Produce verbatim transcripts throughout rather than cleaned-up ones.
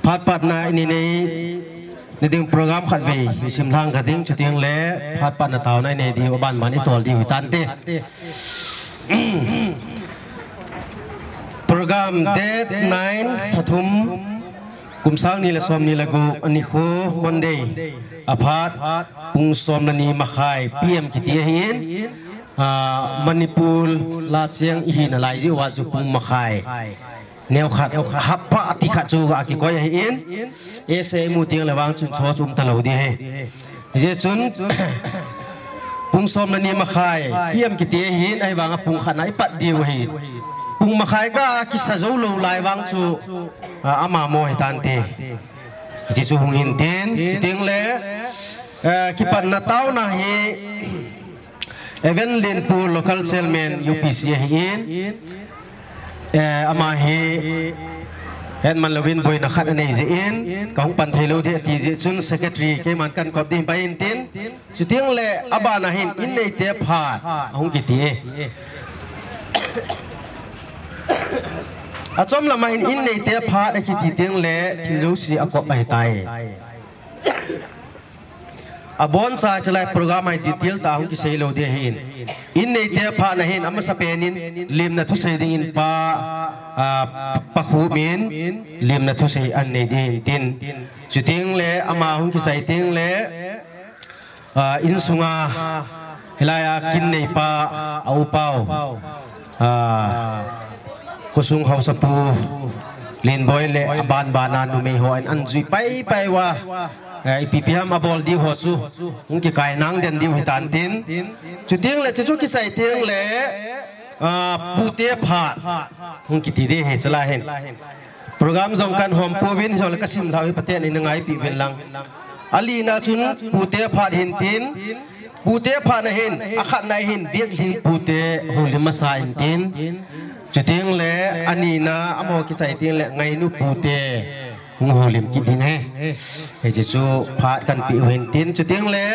Phat patna inei nei, nei ding program khat vei isim lhang ka ding, chuteng le phat patna taona inei diu aban ban itol diu hitante. Program date nine, tha thum, kum sang ni le som ni le gup, anikho, Monday. Aphat pung som le ni makhai P M kiti ahin. Ah, Manipur la cheng ihi nalai jiu a chu pung makhai neokhat, hapta ti khat chu akikoi ahin. Ese mu teng le vang chun cho chu um talou ding ahi. Hijeh chun pung som le ni makhai P M kiti ahin, ahivang a pung khat na ipat diu ahi. Pung makhai ga kisa jou lou lai vang chu, ah, ama mo hitante. Hiche chu hung hintin, chuteng le, eh, kipatna taona hi Evan Lenpu, local chairman U P C ahin, eh, ama hi hetman louvin boina khat anei jeh in, kahung pan thei lou ding ati jeh chun secretary keiman kan kop ding pai intin, chuteng le abana hin inneite phat ahung kiti e. Achom lama hin inneite phat akiti teng le thil jouse akop ahitai. Aboncha chulai program a hi detail tah hung kisei lou ding ahin. Inneite phat na hin amasapen in limna thusei dingin pa, ah, Pa Khup in limna thusei anei ding ahin tin. Chuteng le ama hung kisai teng le, ah, insunga hilai a kin neipa a upau, ah, khosung haosapu Lenboi le aban ban a numei hon anjui pai pai uva, eh, ipi ipi ham abol diu ho chu hung kikai nang den diu hitan tin. Chuteng le chuchu kisai teng le, ah, pute phat hung kiti ding ahi chulai hin. Program jong kan hom pouvin, jong le kasim lhau hi Pathen in angaipi uvin lang. Alina chun pute phat hintin, pute phat na hin, akhatna hin, Biaklhing pute houlim masa intin. Chuteng le, anina, amaho kisai teng le, Ngainu pute hung houlim kit ding ahi. Hiche chu phat kan pe u hintin. Chuteng le,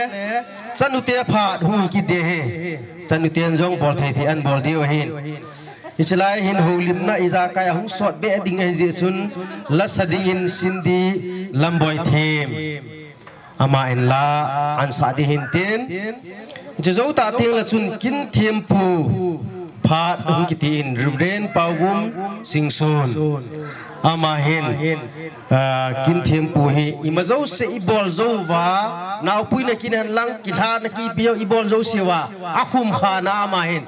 chanute phat hung hi kit ding ahi. Chanuten jong bol thei thei an bol diu ahin. Hichelai hin houlimna ijakai ahung sot be ding ahi jeh chun, lasa dingin Cindy Lamboi Them. Ama in la ansah ding hintin. Hiche jou tah teng le chun kin thempu phat hung kiti in Reverend Pauvum Singson. Ama hin, ah, kin thempu hi ima jouse ibol jou uva, naopui na kin hen lang, kilhana kipi ibol jouse uva akhum khana ama hin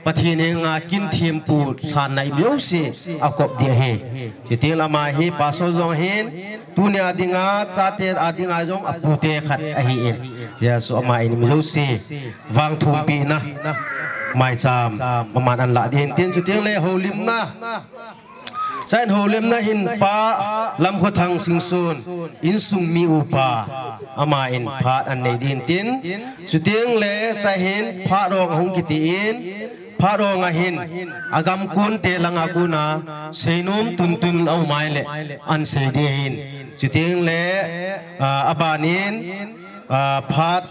Pathen henga kin thempu lhanna ima jouse akop ding ahi. Chuteng le ama hi pastor jong ahin, tunia dinga, chate a dinga jong apute khat ahin. Jesu ama in ima jouse vangthumpina maicham aman anla ding hintin, chuteng le houlimna. Chahin houlimna hin Pa Lamkhothang Singson, insung mi upa, ama in phat an nei ding tin. Chuteng le chahin phat hong ahung kiti in, phat hong ahin, agam konte langa kona seinom tuntun aum ahile an sei ding ahin. Chuteng le, ah, abanin, ah, phat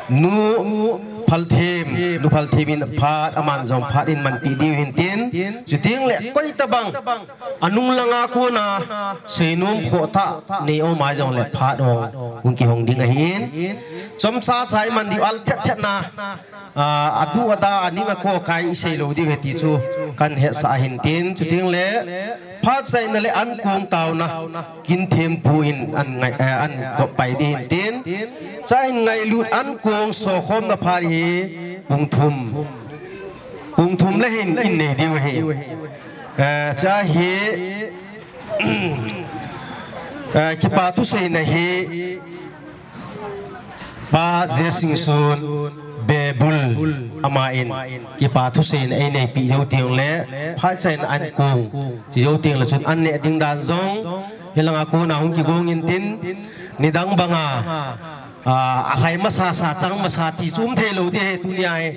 Nu Phalthem, Nu Phalthem in phat, aman jong phat in manpi diu hintin. Chuteng le koi tabang anung langa kona seinom khoh tah nei aum a jongle phat hong hung kihong ding ahin. Chomcha cha iman diu al thet thet na, ah, adu ada aning akokai isei lou diu ahi ti chu kan hetsah ahin tin. Chuteng le phat chaina le ankong taona kin thempu in an ngai, eh, an kop pai ding hintin. Chahin ngailut ankong sokhomna phat hi pung thum. Pung thum le hin in nei diu ahi. Eh, chahi, eh, kipa thuseina hi Pa J Singson Bebul, ama in kipa thuseina eineipi jou teng le, phat chaina ankong chi jou teng le chun an neh ding dan jong hilanga kona hung kigong intin, nidang banga, ah, alhai masa sa, chang masa ti chu um thei lou ding ahi tunia hi.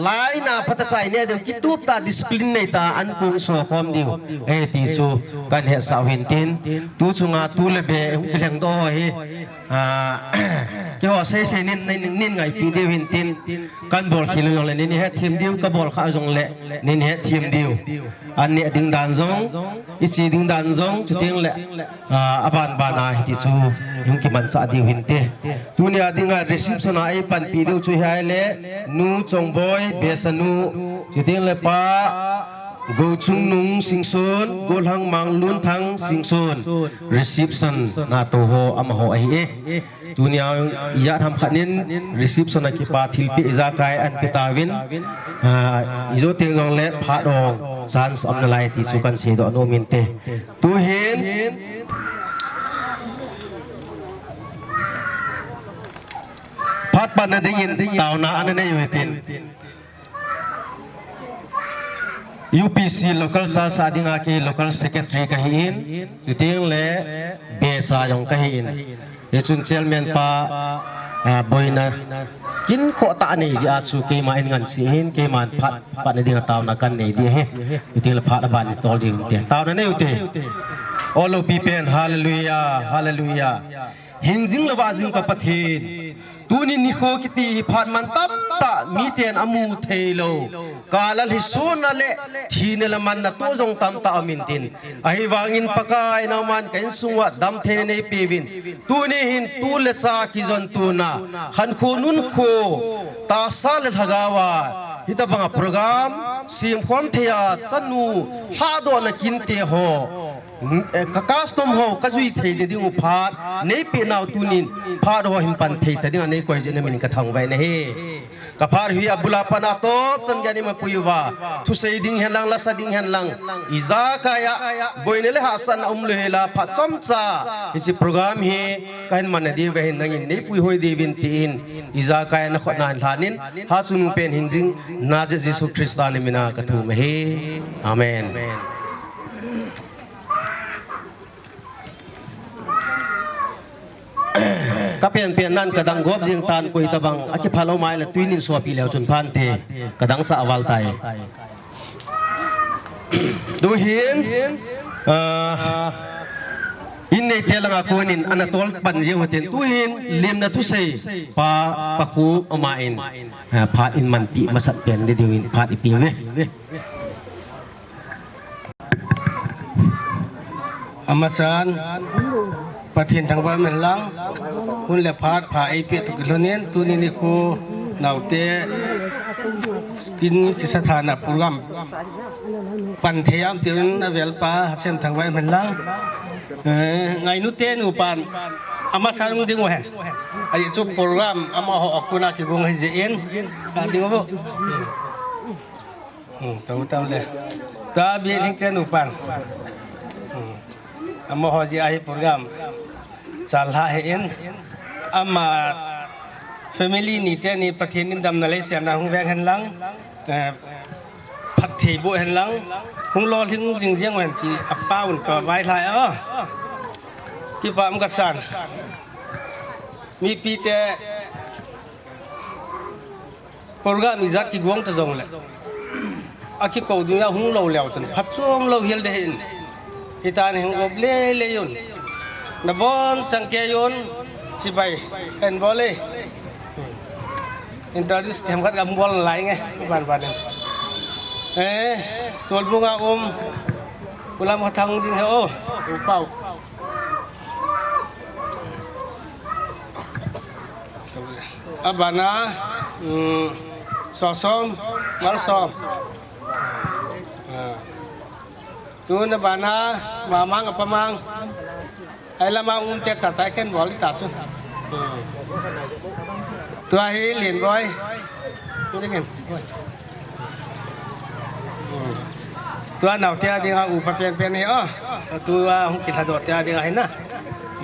Laina phatah chai neh ding kitup tah, discipline nei tah ankong sokhom diu ahi ti chu kan hetsah u hintin. Tu chunga tu le be hung kilheng doh hi, ah, Keiho seisei nin, nin, nin ngaipi diu hintin, kan bol khel jongle nin hethem diu, ka bol kha jongle nin hethem diu. An neh ding dan jong, i che ding dan jong, chuteng le, ah, aban ban a hiti chu hung kimansah diu hinte. Tunia dinga reception a eipanpi diu chu hi ahile, Nu Chongboi, Bechanu, chuteng le Pa Gouchungnung Singson, Golhang Manglunthang Singson, reception na tou ho amaho ahi e. Tunia ijat ham khat nin reception a kipa thilpeh ijakai an pe tauvin, ah, ijo teng jongle phat hong chance aum nalai ti chu kan seidoh nom inte. Tuhin phat panna dingin taona ana nei u hitin. U P C local church a dinga kei local secretary kahin, chuteng le Becha jong kahin. Hichun chairman pa, ah, boina kinkhoh tah nei jeh a chu keima in ngansi hin, keiman phat, phat na dinga taona kan nei ding ahi. Chuteng le phat aban i tol ding inte. Taona nei u hite. Ol loupi pen, hallelujah, hallelujah. Hingjing le vahjing ka Pathen. Tuni nikho kiti hi phat man tamtah miten amu theilou. Kal a lhisona le thina le manna toh jong tamtah aum intin. Ahivangin Pakai nangman ka insung uva damtheina neipeuvin. Tuni hin tu le cha kijon tuna. Khankho nunkho. Tahsa le lhagao a. Hitobanga program. Semkhom thei a chanu. Lhadohna kinte ho. Eh, ka custom ho, ka jui thei ding u phat, neipeh nau tunin, phat ho hin pan thei ta dinga neikoi jeh in namin ka thangvah in ahi. Ka phat hi abul a pat a topchan gei in eipui uva, thusei ding hen lang, lasa ding hen lang, ijakai a, boina le hahsatna umlou hel a, phat chomcha, hiche program hi, kahin man na diu ahin nangin neipui hoi diuvin tin, ijakai a nakhut na hin lhanin, Hatchungnung pen hingjing, Nazareth Jesu Christa namin a kathum ahi. Amen. Ka penpen nan ka dang gop jing tan koi tabang, akiphal um ahile tuin in sopi leu chun phante, ka dang sa aval tai. Tuhin, ah, in neite langa konin ana tol pan jing u hitin, tuhin limna thusei pa, Pa Khup ama in, ah, phat in manpi masat pen di diuvin phat ipi uve. Amasan, Pathen thangvah in lang, hun le phat pha eipeh toh kilhonin, tuni nikho naote kin kisa thana program pan thei am tin avel pa, Hashem thangvah in lang. Eh, ngainu te nu pan, amasan ding u hen. Ahi chu program, amaho a kona kigong ahi jeh in. Ka ding u. Hmm, tou tou le. Tua Biathing te nu pan. Hmm. Amaho jeh a hi program. Chal lha ahin. Ama family ni teni Pathen in damna lei siamna hung veng hen lang. Eh, phatthei boh hen lang. Hung lolhing jing jeng hen ti apa un ka vailhai a. Kipa um kasan. Mipi te Program ijat kigong ta jongle, akikou ding a hung lou leu chun phatchom lou hel ding ahin. Hitan hung op lele un. Nabon chang kei un, chibai, kahin bol e. Introduce themkhat kahin bol nalai nge, ban ban in. Eh, Tolbung a um, Pu Lamkhothang ding ahi o, U Pau. Abana, um, Sosom, Malsom. Ah. Tun abana, Mamang, Apamang. Ahi lama um te cha cha kahin bol ta chu. Hmm. Tua hi Lienboi. Ding hen. Hmm. Tua naote a dinga upa penpen hi o. Tua hung kilhadoh te a dinga hi na.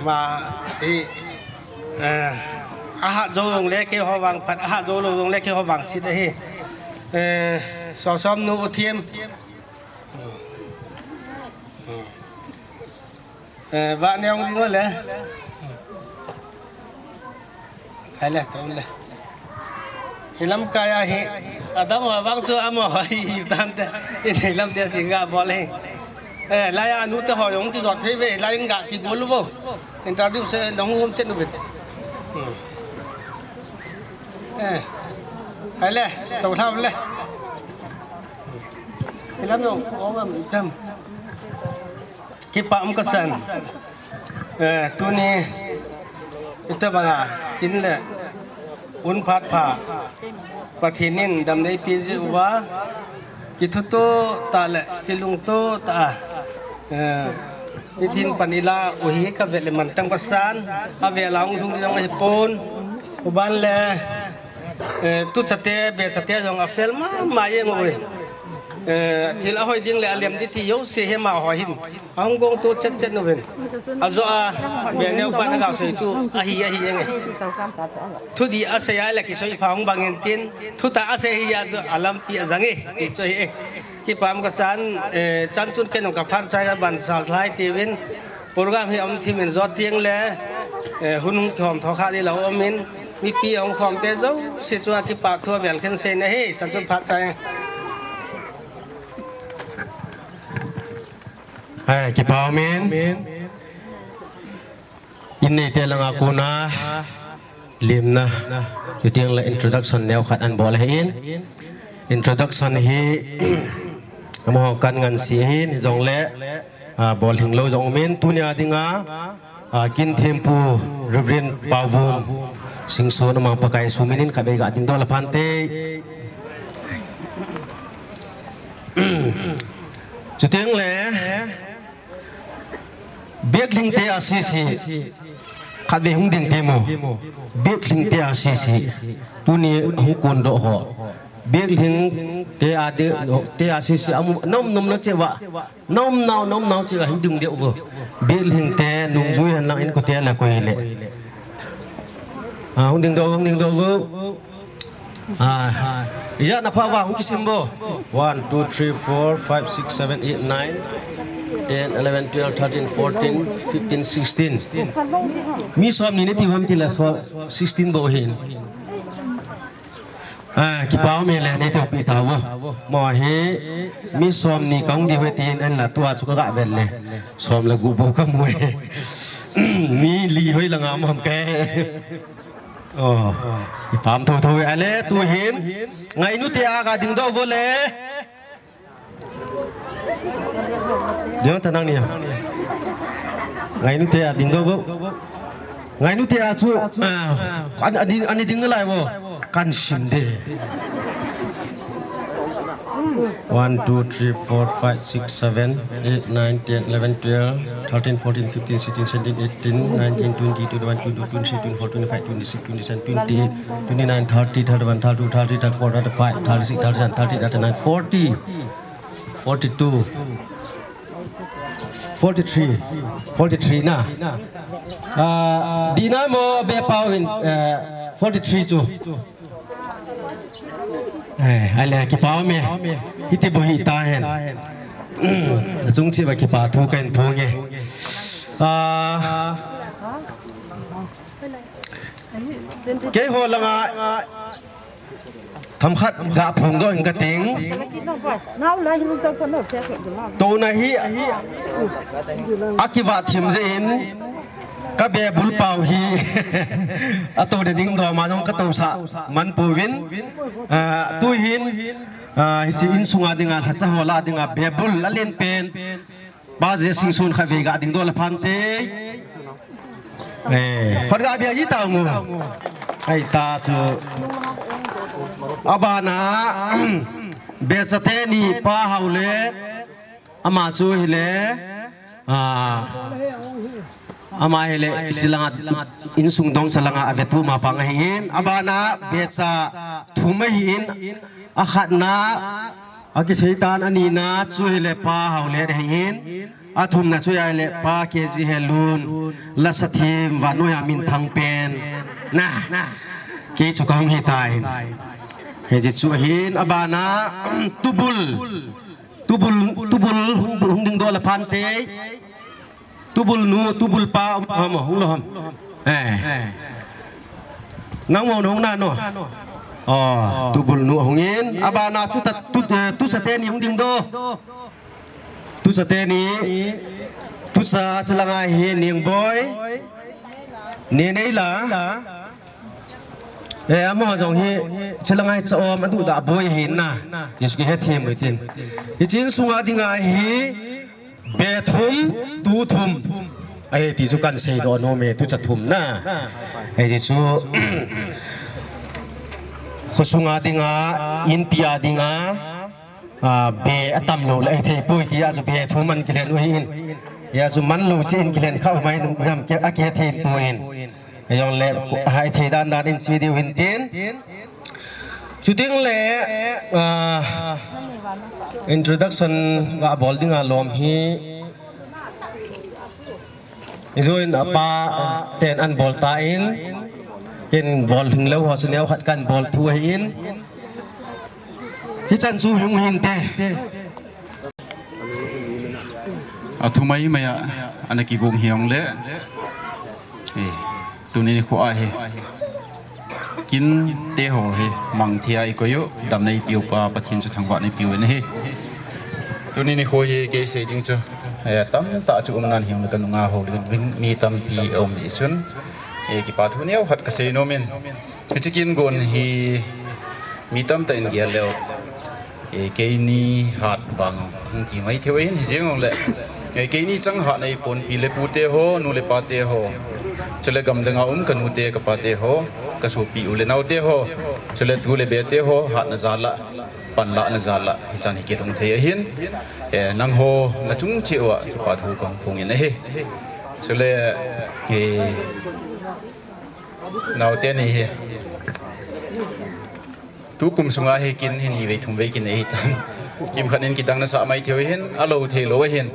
Ma hi, eh, ahat jou jongle keiho vang phat, ahat jou lou jongle keiho vang set ahi. Eh, Sosom nu U Thiem. Hmm. Hmm. Eh, va neo ding le. Hai le, tou le. Hi lamkai a hi, adang va vang chu amaho hi, hi tan te. Hi lam te sing ga bol hi. Eh, lai a nu te ho jong kijot phei ve, lai in ga kigol vo. Introduce, eh, nong hum chen u ve. Hmm. Eh, hai le, to thau le. Ilam yo, o gam itam. Kipa um kasan. Eh, tuni ita banga kin le un phat pha. Pathen in dam nei pi ji uva. Kithuto ta le kilungto ta. Eh, itin pan ila uhi ka vet le man tang pasan. A vet la ung thung jong hi pon. Uban le Eh, tu chate, be chate jong a fel mama jeng uvin. Eh, thil a hoi ding le a lem ding ti jouse hi ama ho hin. A hung gong to chet chet uvin. A jo a, be neo pa na ga soi chu, ahi, ahi jeng e. Thudih a sei a le kisoi pha hung bang in tin, thutah a sei hi a chu a lampi a jang e, ti chu hi e. Kipa um kasan, eh, chan chun ken jong ka phat chai ka ban sal lhai ti uvin. Program hi um thim in jot teng le, eh, hun hung khom tho kha di lo um in, mipi hung khom te jouse chu a kipa thu a vel khen sei na hi, chan chun phat chai. Hai, kipa um in. In neite langa kona limna. Chuteng le introduction neo khat an bol ahin. Introduction hi amaho kan ngan si ahin, hijong le, ah, bol hing lo jong um in, tunia dinga, ah, kin thempu Reverend Pauvum Singson amang Pakai sumin in khatvei ga dingdoh le phante. Chuteng le, Biaklhing te a sisi. Khatvei hung ding te mo. Biaklhing te a sisi. Tuni hung kondoh ho. Biaklhing te a de, te a sisi. Amu, nom nom na cheva. Nom nau, nom nau cheva hung ding deuh vo. Biaklhing te nungjui hen lang in kote la koi le. Ah, hung dingdoh, hung dingdoh vo. Ah, ijat na pha va hung kisim vo. One, two, three, four, five, six, seven, eight, nine, ten, eleven, twelve, thirteen, fourteen, fifteen, sixteen. Mi somni nati ham ti la so sixteen bou hin. Ah, kipa um e le neite pi ta vo. Mo hi mi somni ka hung di ve tin an la tua chu ka ga vel le. Som le gup bou ka mu e. Mi li hoi la nga mam ka. Oh, i pam tho tho ale tu hin. Ngainu te a ga dingdoh vo le. Ding ta nang ni a. Ngainu te a dingdoh vo. Ngainu te a chu, ah, an, ani, ani ding lai vo. Kan sim de. One, two, three, four, five, six, seven, eight, nine, ten, eleven, twelve, thirteen, fourteen, fifteen, sixteen, seventeen, eighteen, nineteen, twenty, twenty-one, twenty-two, twenty-three, twenty-four, twenty-five, twenty-six, twenty-seven, twenty-eight, twenty-nine, thirty, thirty-one, thirty-two, thirty, thirty-four, thirty-five, thirty-six, thirty-seven, thirty-eight, thirty-nine, forty, forty-two, forty-three, forty-three na. Ah, dina mo be pau in, eh, forty-three chu. Eh, ale kipa um e. Hiti bou hi ta hen. Chung chi ba kipa thu kan phong e. Ah. Keiho langa themkhat ga phongdoh ing kating. Tuna hi akiva thim jeh in. Ka bebul pau hi. Ato de ding doma jong ka tousah man pouvin. Ah, tu hin, ah, hiche insunga dinga, lhacha ho lah dinga, bebul alen pen. Pa J. Singson khatvei ga dingdoh le phante. Eh, khat ga bia ji tau ngo. Ai ta chu. Abana, becha teni pa Haolet. Ama chu hile, ah, ama hile, silanga, insung dong salanga avetu ma pang ahin, abana, becha thum ahin, akhatna, akiseitan anina, chu hile pa Haolet ahin, athumna chu hile pa K G Helun, lasa thim, vannoi a minthang pen, na, kei chu kahung hitan. Hiche chu ahin, abana, tubul, Tubul, tubul hung, hung dingdoh le phante. Tubul nu, tubul pa, um, ham, hung lo ham. Eh. Nang mo hung na no. Oh, tubul nu hung in. Abana chu ta, tu, eh, tusa teni hung dingdoh. Tusa teni. Tusa chalanga hi Ningboi. Nenei la. Eh, amaho jong hi, chilang a hi cha-om aduh da boi ahin na. Jesu kihe thim uvin tin. Hiche insunga dinga hi, be thum, tu thum. Ahi ti chu kan seidoh nom e, tu cha thum na. Ahi ti chu, khosunga dinga, inpi a dinga, a, be atam lou le, ahi thei poi ti a chu be thum man kilen u ahin. Hia chu man lou chi in kilen kha u mai nung nam ke, akihe thei poi in. Ajongle, ahi thei dan dan in chi diu hin tin. Chuting le, a, introduction ga bol dinga lom hi. Ijoin apa ten an bol ta in. Kin bol hing lou ho chu neo khat kan bol thu ahin. Hichan chu hung hinte. Athu mai mai a, ana kigong hijongle. Eh, tuni nikho a hi. Kin te ho hi, mang thei a ikoi u, damna ipiu pa, Pathen chu thangvahna ipiu in ahi. Tuni nikho hi, kei sei ding chu. Eh, tamtah chu um nan hijongle kanunga houlim, mi tampi aum jeh chun. Eh, kipa thu neo khat kasei nom in. Hiche kin gon hi mi tamtah in gel leu. Eh, keini hat vang hung ti mai thei u ahin hijeng jongle. Eh, keini chang hat nei pon pi le pu te ho, nu le pa te ho. Chule gam dang a um kanu te kapa te ho, kasopi u le nao te ho. Chule tu le be te ho, hatna jal a, panlahna jal a, hichan hi kilhung thei ahin. Eh, nangho nachung cheh uva, kipa thu kahung phong in ahi. Chule, eh, Naote ni hi. Tukum sunga hi kin hi ni vei thum vei kin ahi tan. Kimkhat in kidang nasa mai thei u ahin, alou thei lou ahin.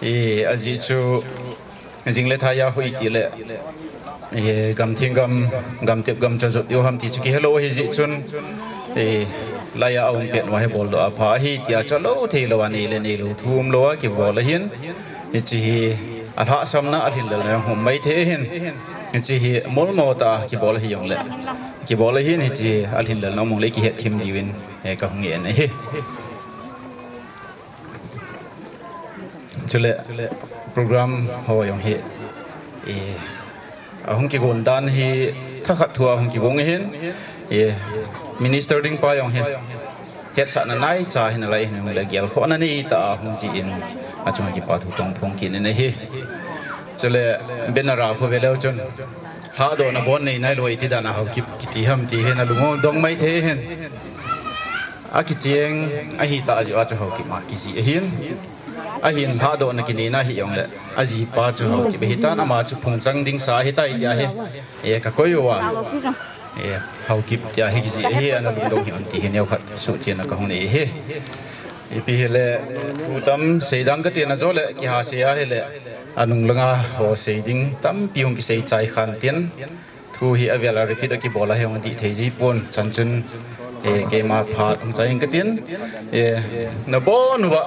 Eh, ajeh chu, jing le thai a hoi ti le. Eh, gam thing gam, gam tep gam cha jot diu ham ti chu kihe lou ahi jeh chun. Eh, lai a aum pet uva hi boldoh a pha ahi tia chu alou thei lou a nei le nei lou thum lou a kibol ahin. Hiche hi alhahsamna alhinlelna jong um mai thei ahin. Hiche hi molmo tah a kibol ahi jongle. Kibol ahin hiche hi alhinlelna um le kihet thim diuvin, eh, kahung ngen ahi. Chule program ho jong hi, eh, ahung kigon dan hi thakhat thu a hung kigong ahin, eh, minister ding pa jong hi. Hetsahna naicha hinalai hinle gelkhohna neitah a hung jin, achunga kipa thu kahung phong kit in ahi. Chule banner a khu ve leu chun, lhahdohna bon nei nailou iti dan a Haokip kiti ham ti hi nalung u dong mai thei hin. Akicheng ahitah jeh a chu Haokip ma kiji ahin. Ahin lhahdohna kineina hi jongle, ajipa chu Haokip ahitan, ama chu phungchang ding sa ahitai tia hi, eh, kakoi uva. Eh, Haokip tia hi kiji ahi, ana lungdong hih un ti hi neokhat suhchenna kahung nei ahi. Ipi hile, thu tam seidang kati na jole, kiha sei ahile, anung langa ho sei ding tampi hung kisei chai khan tin. Thu hi avel a repeat a kibol a hi hung dih thei ji pon, chan chun, eh, keima phat hung chai ing katin. Eh, nabon uva,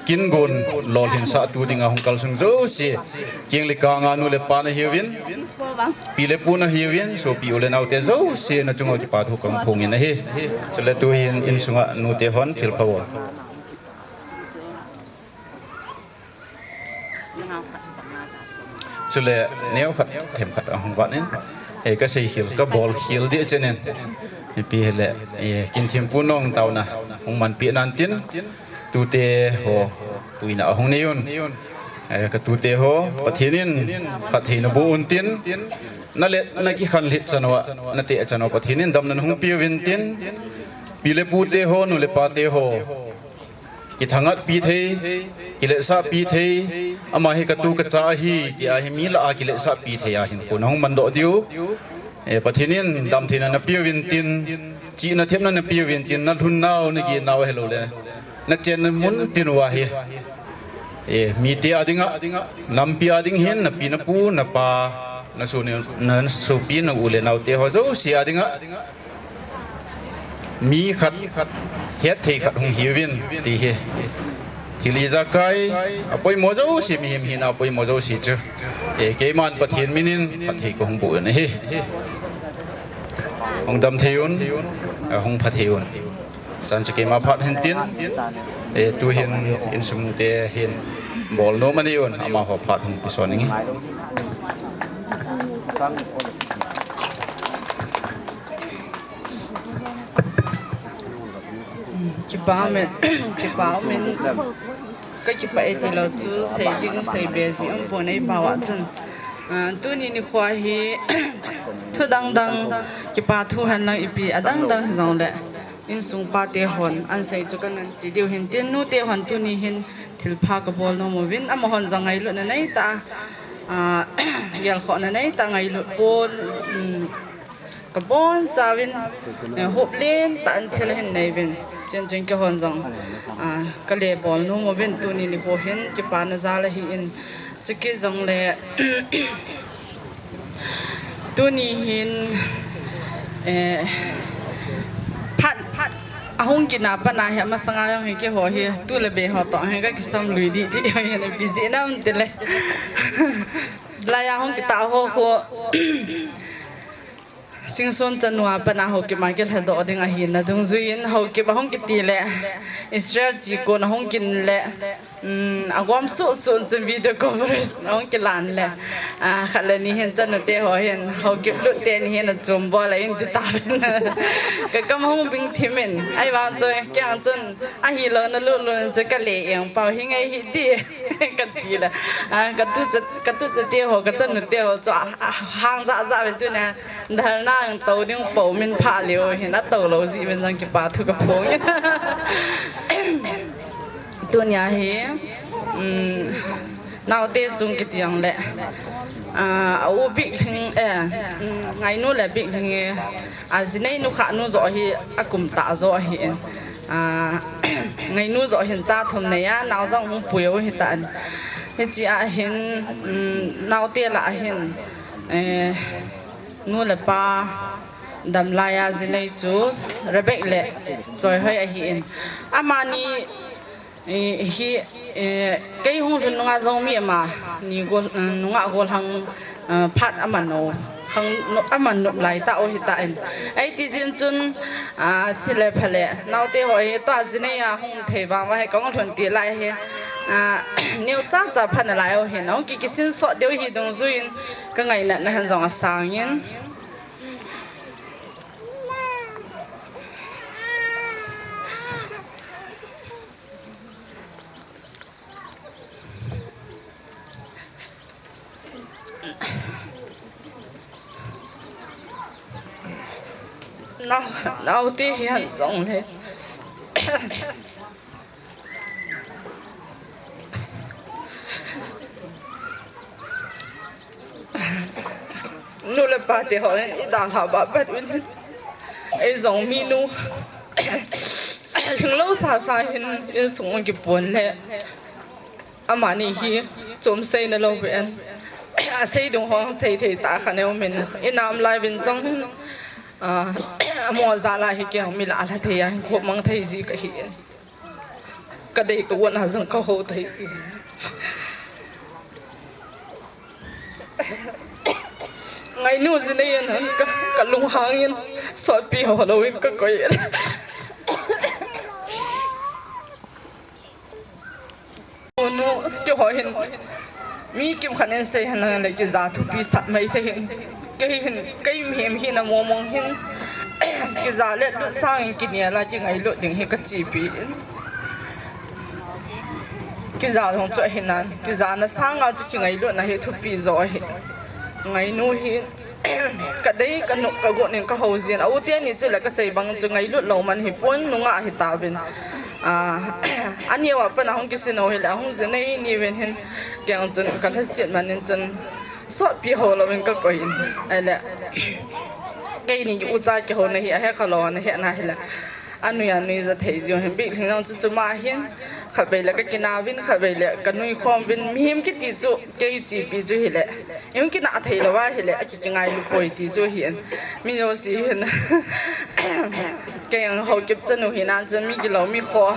kin gon lolhinsah tu dinga hung kalsung jouse, kiang le kang a nu le pa nahiuvin, pi le pu nahiuvin, sopi u le naote jouse nachung uva kipa thu kahung phong in ahi. Chule tuhin insunga nute hon thilpha bol. Chule neokhat themkhat ahung vat in, eh, kasei khel, kabol khel ding chen in. Ipi hile, eh, kin thempu nong taona hung manpi nan tin, tute ho puina ahung nei un. Eh, katute ho, Pathen in phatthei naboh un tin, nalet nakikhanlhit chan uva, nateh chan uva Pathen in damna nahung peuvin tin, pi le pute ho, nu le pate ho, kithangatpi thei, kiletsahpi thei, ama hi katu kacha ahi, tia hi mi lah a kiletsahpi thei a hinkho nahung mandoh diu. Eh, Pathen in damtheina napeuvin tin, chihna thepna napeuvin tin, nalhun nau, nagin nau ahilou le, nachenna mun tin uva hi. Eh, mite a dinga, nampi a ding hin, napi napu, napa, nasu ni, nasopi, nau le naote ho jouse a dinga. Mi khat, hetthei khat hung hiuvin, ti hi. Thil ijakai, apoimo jouse, mihem hina apoimo jouse chu. Eh, keiman Pathen minin, phatthei kahung boh un ahi. Hung damthei un, eh, hung phathei un. Chan chu keima phat hin tin, eh, tuhin insung te hin bol nom anei un, amaho phat hung kison inge. Kipa umin, kipa umin. Ka kipa e tilou chu sei ding sei be ji um pon, ei pao a chun. Ah, tuni nikho hi thu dang dang, kipa thu hen lang ipi adang dang hijongle, insung pate hon an sei chu ka ngan chi diu hin tin, nute hon tuni hin thilpha ka bol nom uvin, amahon jong ngailutna nei ta, ah, gelkhohna nei ta, ngailut pon, um, ka bonchauvin, eh, hop len tah in thil ahin nei uvin. Chuin, chuin keihon jong, ah, ka le bol nom uvin, tuni nikho hin kipana jal ahin, chukit jongle, tuni hin, eh, phat, phat ahung kin a pat a hi, amasanga jong hi keiho hi tu le be ho toh hi ka kisam lui didi hi, ipi jeh ham itile. Lai a hung kitah ho khu, Singson chanu a pat a Haokip a kilhadoh ding ahina dungjuiyin, Haokip ahung kiti le, Israel chikon ahung kin le, um, agom suh suh chun video conference ahung kilan le, ah, khat le ni hin chanute ho hin, Haokip lut teni hin achom bol a in ti tauvin. Ka kam hung bing thim in, ahivang chu, kei ang chun, ahilou na lut lut in chu ka le eng pau hi ngai hi ti. Ka ti le, ah, ka tucha, ka tuchate ho, ka chanute ho chu, ah, ah, hang jah jah uvin tuni a, dhalna ang tou ding pou min pha leu hin, atou lou jeh uvin jong kipa thu ka phong in. Tuni a hi, um, naote chung kiti jongle, ah, a u Biklhing, eh, um, Ngainu le Biklhing, eh, a jinei nu Khanu joh hi akum tah joh ahin. Ah, Ngainu joh hin cha thum nei a, nao jong hung pui u hitan. Hiche a hin, um, naote lah a hin, eh, nu le pa damlai a jinei chu Rebek le Choihoi ahin. Amani, eh, hi, eh, kei hung lhun nunga jong mi ama ni gol, um, nungah golhang, uh, phat aman u, khang, aman nop lai tah u hitan. Ahi ti jin chun, ah, se le pha le, naote ho hi tua jinei a hung thei vang uva hi kahung lhun ti lai hi, ah, neo cha cha pha nalai u hin, ahung ki, kisin sot diu hi dungjuiyin ka ngainatna hen jong asang in. Nao, naote hi hen jongle, nu le pate hon idalha ba bat uvin hin, ei jong minu lhinglou sasa hin insung kipon le, amani hi chom seina lou ven, asei ding ho sei thei tah khat neo min, inam lai uvin jong hin, ah, amo jal a hi kei mi lah a lha thei a hin khomang thei ji kahin. Ka dei ka gon a jong ka hou thei ji. Ngainu jinei in ka, ka lunghang in, sotpi ho louvin ka koi in. Nu, keiho hin, mi kimkhat in sei hen lang le kija thupi sat mai thei hin. Kei hin, kei mihem hina mong mong hin, kija le lut sangin kinel a kingailut ding hi ka chepi in. Kija jong chu ahi nan, kijana sanga chu kingailutna hi thupi jo ahi. Ngainu hi, ka dei, ka nop, ka gon in ka hou jin. A u teni chu le ka sei bang chu ngailut lou man hi pon, nungah hi tauvin. Ah, aneo a pat a hung kisin u hi le, ahung jinei ni uvin hin, kei ang chun ka lhaset man in chun, sotpi ho louvin ka koi in. Ahile, keini ucha kihouna hi ahe kha lou, ana he na hi le. Anui anui ja thei jiu hin, Biklhing jong chu chuma hin, khatvei le ka kina uvin, khatvei le ka nui khom uvin, mihem kiti chu, kei chepi chu hi le. Ihung kinah thei lou a hi le, aki, kingailu poi ti chu hi in. Mi jouse hin. Kei ang Haokip chanu hi nan chun mi gilou mi kho.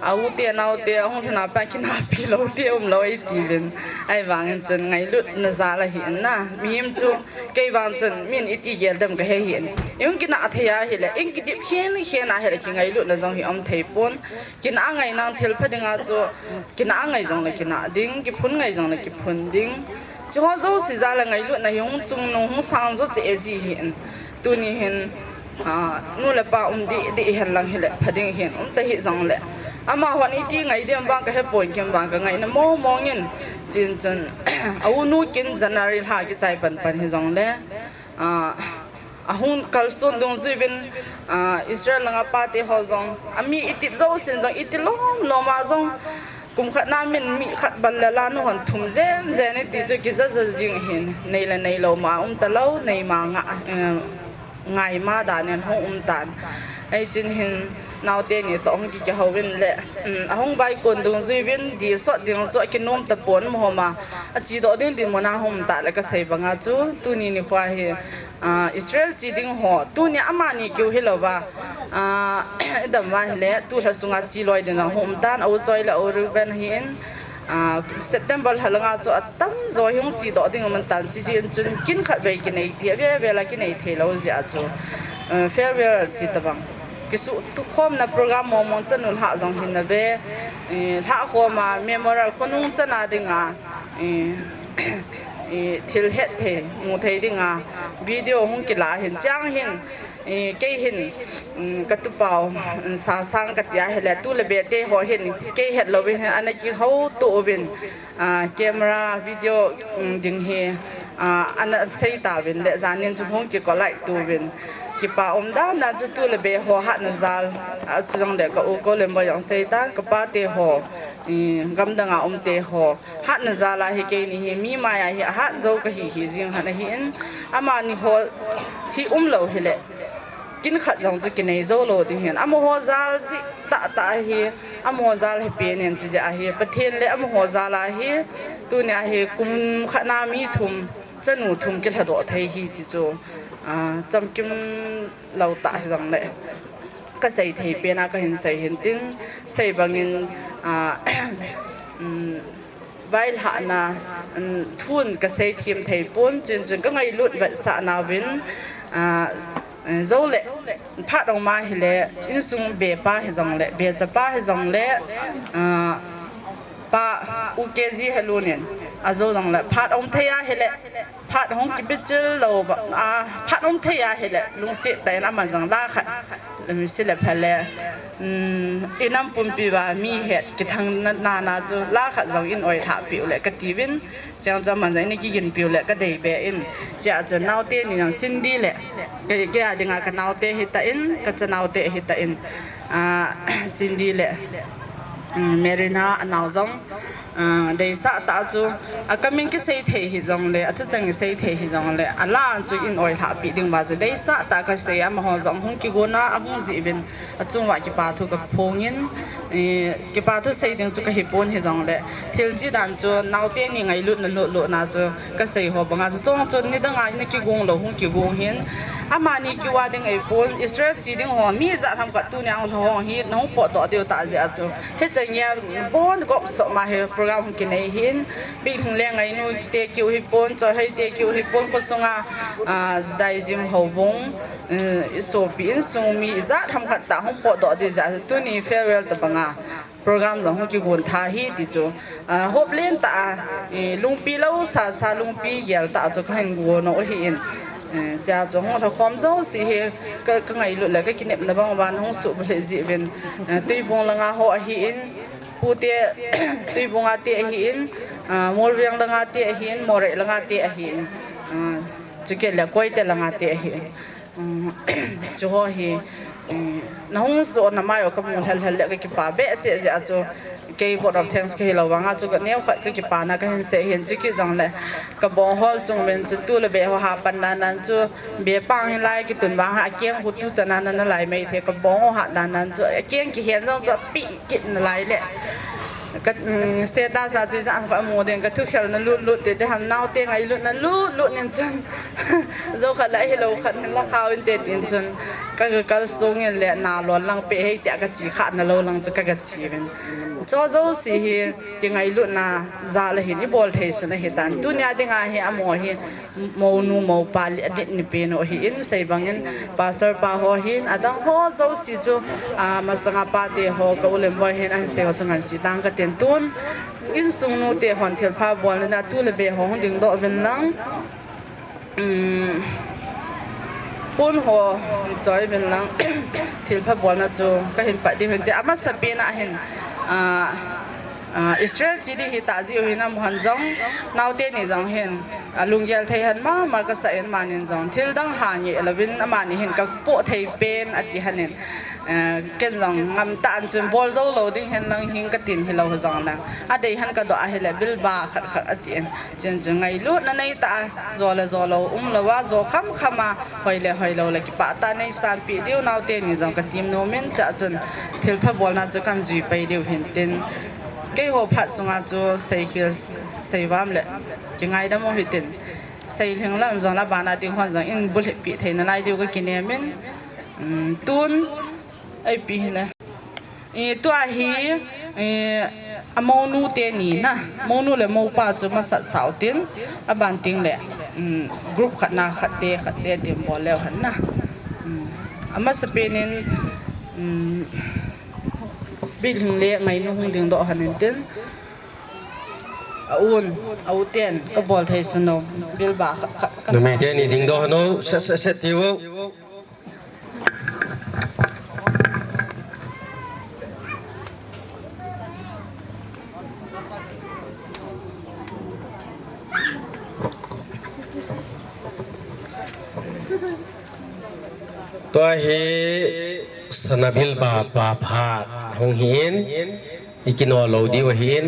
A u te, nao te, ahung lhun a pat kinahpi lou te um lou e ti uvin. Ahivang in chun ngailutna jal ahi in na. Mihem chu, kei vang chun, min iti gel dem ka he hi in. Ihung kinah thei a hi le, in kidip khen khen a hi le, kingailutna jong hi um thei pon. Kinah ngai nang thil pha ding a chu, kinah ngai jong le kinah ding, kiphun ngai jong le kiphun ding. Chuho jouse jal a ngailutna hi hung chungnung hung sang jo cheh ji hi in. Tuni hin, Ah, nu le pa um didi hen lang hile pha ding hin, um ta hih jongle. Amahon iti ngai dem vang ka hepon, ken vang ka ngaina mong mong in. Chuin chun, a u nu kin January lha kichai pan pan hi jongle. Ah, ahung kalson dungjui uvin, ah, Israel langa pate ho jong, ami itip jousen jong iti lom lom a jong, kum khat na min mi khat bal le la nu hon thum jen jen iti chu kija ja jing hin, nei le nei lou ma um ta lou, nei ma nga, eh, ngai ma dan in hung um tan. Ei chin hin naote ni toh hung kiki hou vin le, um, ahung vai kon dungjui uvin di sot ding chu akinom ta pon mo ma. Achi doh ding din mo na hung ta le ka sei banga chu tuni nikho hi, ah, Israel chi ding ho, tuni amani kiu hi lou va. Ah, idam va hile, tu lha sunga chi loi ding a hung um tan, a u choi le a u Reuben hi in, ah, September lha langa chu atam jo hi hung chi doh ding man tan chi chi in chun kin khat vei kinei ti, a ve ve la kinei thei lou jia chu. Ah, farewell ti ta bang. Kisu tu khom na program mong mong chanu lha jong hin na ve, eh, lha khom a memorial khonung chana ding a, eh, eh, thil het thei, mu thei ding a, video hung kila hin chang hin, eh, kei hin, mm, ka tupau, mm, sa sang ka tia hile, tu le be te ho hin, kei het lou hin, ana kihou tu uvin, ah, camera, video, mm, ding hi, ah, ana sei ta uvin le, janin chu hung ki collect tu uvin. Kipa um dan na chu tu le be ho hatna jal, ah, chu jong le ka u ko lem ba jong sei ta, ka pa te ho, mm, gamdang a um te ho. Hatna jal a hi keini hi, mi mai a hi, ahat jou ka hi hi jing han ahi in, amani ho hi um lou hile, kin khat jong chu kinei jou lou ding hin, amaho jal ji tah tah hi, amaho jal hi pen in chi jia hi, Pathen le amaho jal a hi, tuni a hi kum khat na mi thum, chanu thum kilha doh thei hi ti chu, ah, chamkim lou tah hi jong le. Ka sei thei pen a ka hin sei hin tin, sei bangin, ah, um, vailhahna, um, thun ka sei thim thei pon, chun chun ka ngailut vetsahna uvin, ah, eh, jo le, phat ong ma hile, insung be pa hi jong le, be cha pa hi jong le, ah, pa u K G Halunin, a jo jong le, phat ong thei a hile, phat hung kibichil lou ba, ah, phat hung thei a hile, lungset tah in aman jong la khat, mi si le pha le, um, i nam pumpi uva mi het kithang na, na, na chu la khat jong in oi thah piu le ka ti uvin, chang chu aman jong in kigin piu le ka dei be in, chia chu naote ni jong Cindy le, ke, ke a dinga ka naote hi ta in, ka cha naote hi ta in, ah, Cindy le, um, Marina a nao jong, ah, deisah tah chu, a ka min kisei thei hi jong le, a thucheng kisei thei hi jong le, a la chu in oi thah pi ding ba chu, deisah tah ka sei, amaho jong hung kigon a, a hung ji uvin, a chung uva kipa thu ka phong in, eh, kipa thu sei ding chu ka hi pon hi jong le, thil chi dan chu, naote ni ngailutna lut lutna chu, ka sei ho banga chu, chong chun ni dang a na kigong lou, hung kigong hin, amani kiu a ding ahi pon, Israel chi ding ho, mi jat ham khat tuni a hung lha ho hi, na hung potdoh diu tah jeh a chu, Hiche nge bon gop sop ma hi program hung kinei hin, Big Hing le Ngainu te kiu hi pon, Chawihoi te kiu hi pon, khosunga, ah, Judaism houbung, eh, i sopi insung mi ijat ham khat tah hung potdoh ding jeh a, tuni farewell tabanga program jong hung kigon tha hi ti chu, ah, hop len tah a, eh, lungpi lou sa sa lungpi gel tah chu ka hin gon u ahi in. Eh, chia chu hung lha khom jouse hi ka, ka ngailut le ka kinepna bang uva na hung suhbulhit jeh uvin, eh, Tuibong langa ho ahi in, Pu te, Tuibong a te ahi in, ah, Molveng langa te ahi in, Moreh langa te ahi in, ah, chukit le Koite langa te ahi in. Um, chu ho hi, eh, na hung suh na mai u ka mu lhel lhel le ka kipa behseh jeh a chu, kei vote of thanks ka hi lou vang a chu ka neo khat ka kipana ka hin sei hin, chukit jong le ka bong hol chung uvin chu tu le be ho ha pan dan dan chu be pang hin lai kitun vang a keng hu tu chan a na na lai mai the ka bong ho ha dan dan chu a keng kihen jong chu a pi kit na lai le ka, um, status a chu ijat ham ka mu ding ka thu khel na lut lut te te ham naote ngailutna lut lut nin chun jo khat la hi lou khat hin la khau in te tin chun ka, ka kal sung in le na lon lang pe hei te ka chi kha na lou lang chu ka, ka chi uvin. Cho jouse hi, kingailutna jal a hin i bol thei sun ahi tan. Tunia dinga hi amaho hi, mounu, mopa, adit ni pen u ahi in, sei bangin, pastor pa ho hin, adang ho jouse chu, ah, masanga pate ho, ka u le nboi hin, ahin sei ho chu ngansi tang ka tin tun. Insung nute hon thilpha bolna tu le be ho hung dingdoh uvin lang. Um, Pon ho choi min lang thilpha bolna chu kahin pat ding hin tin, amasa pen a hin, ah, ah, Israel chi ding hita jiu hin amu hon jong, naote ni jong hin, ah, lunggel thei hon mama kasa in, amanin jong thil dang ha nge louvin amani hin kapoh thei pen ati hon in, ah, ken jong ngam tah in chun bol jou lou ding hen lang hing katin hilou jong lang, adei hon kadoh ahile bilba khat khat ati in. Chun chu ngailutna neitah a, jo le jo lou umlou a, jo khamkham a, hoi le hoilou le kipah tah a neisanpeh diu naote ni jong katim nom in, chua chun thilpha bolna chu kahin jui pai diu hin tin, keiho phat sunga chu seikhel seivam le kingaidam u hitin, seilhing lam jong le abana ding hon jong in bulhit peh thei nalai diu kakinem in, um, tun eipi hile. I, tua hi, i, amounu teni na, mounu le moupa chu masat sau tin, aban teng le, um, group khat na khat te, khat te tin bol leu hen na. Um, amasa pen in, um, bilhing le ngainu hung dingdoh hon in tin, a un, a u ten, kabol thei sun u, bilba khat khat, khat. Numei teni dingdoh hon u, set, set, set tiu. Tua hi sana bilba pa phat hung hi in, i kino lou diu ahi in.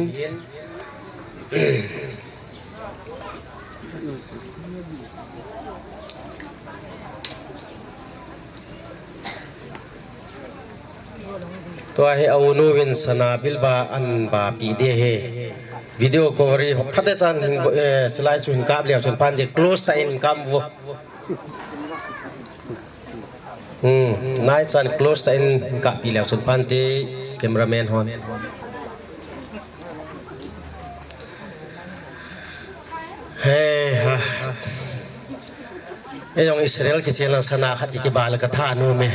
Tua hi a unu vin sana bilba an ba pi de he. Video cover i phat e chan hin, eh, chulai chu hin kap leu chun pan de close ta in kam vo. Hmm, nai chan close ta in kap pi leu chun pan te cameraman hon. He ha. Ei jong Israel kichel a sana khat ki, kibal ka tha nu me.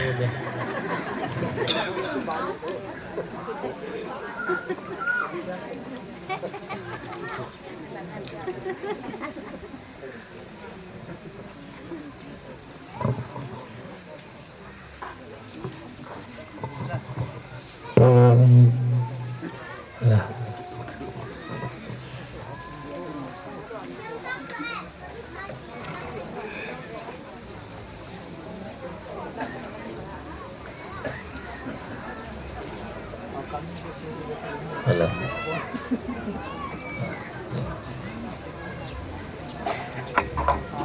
Hello.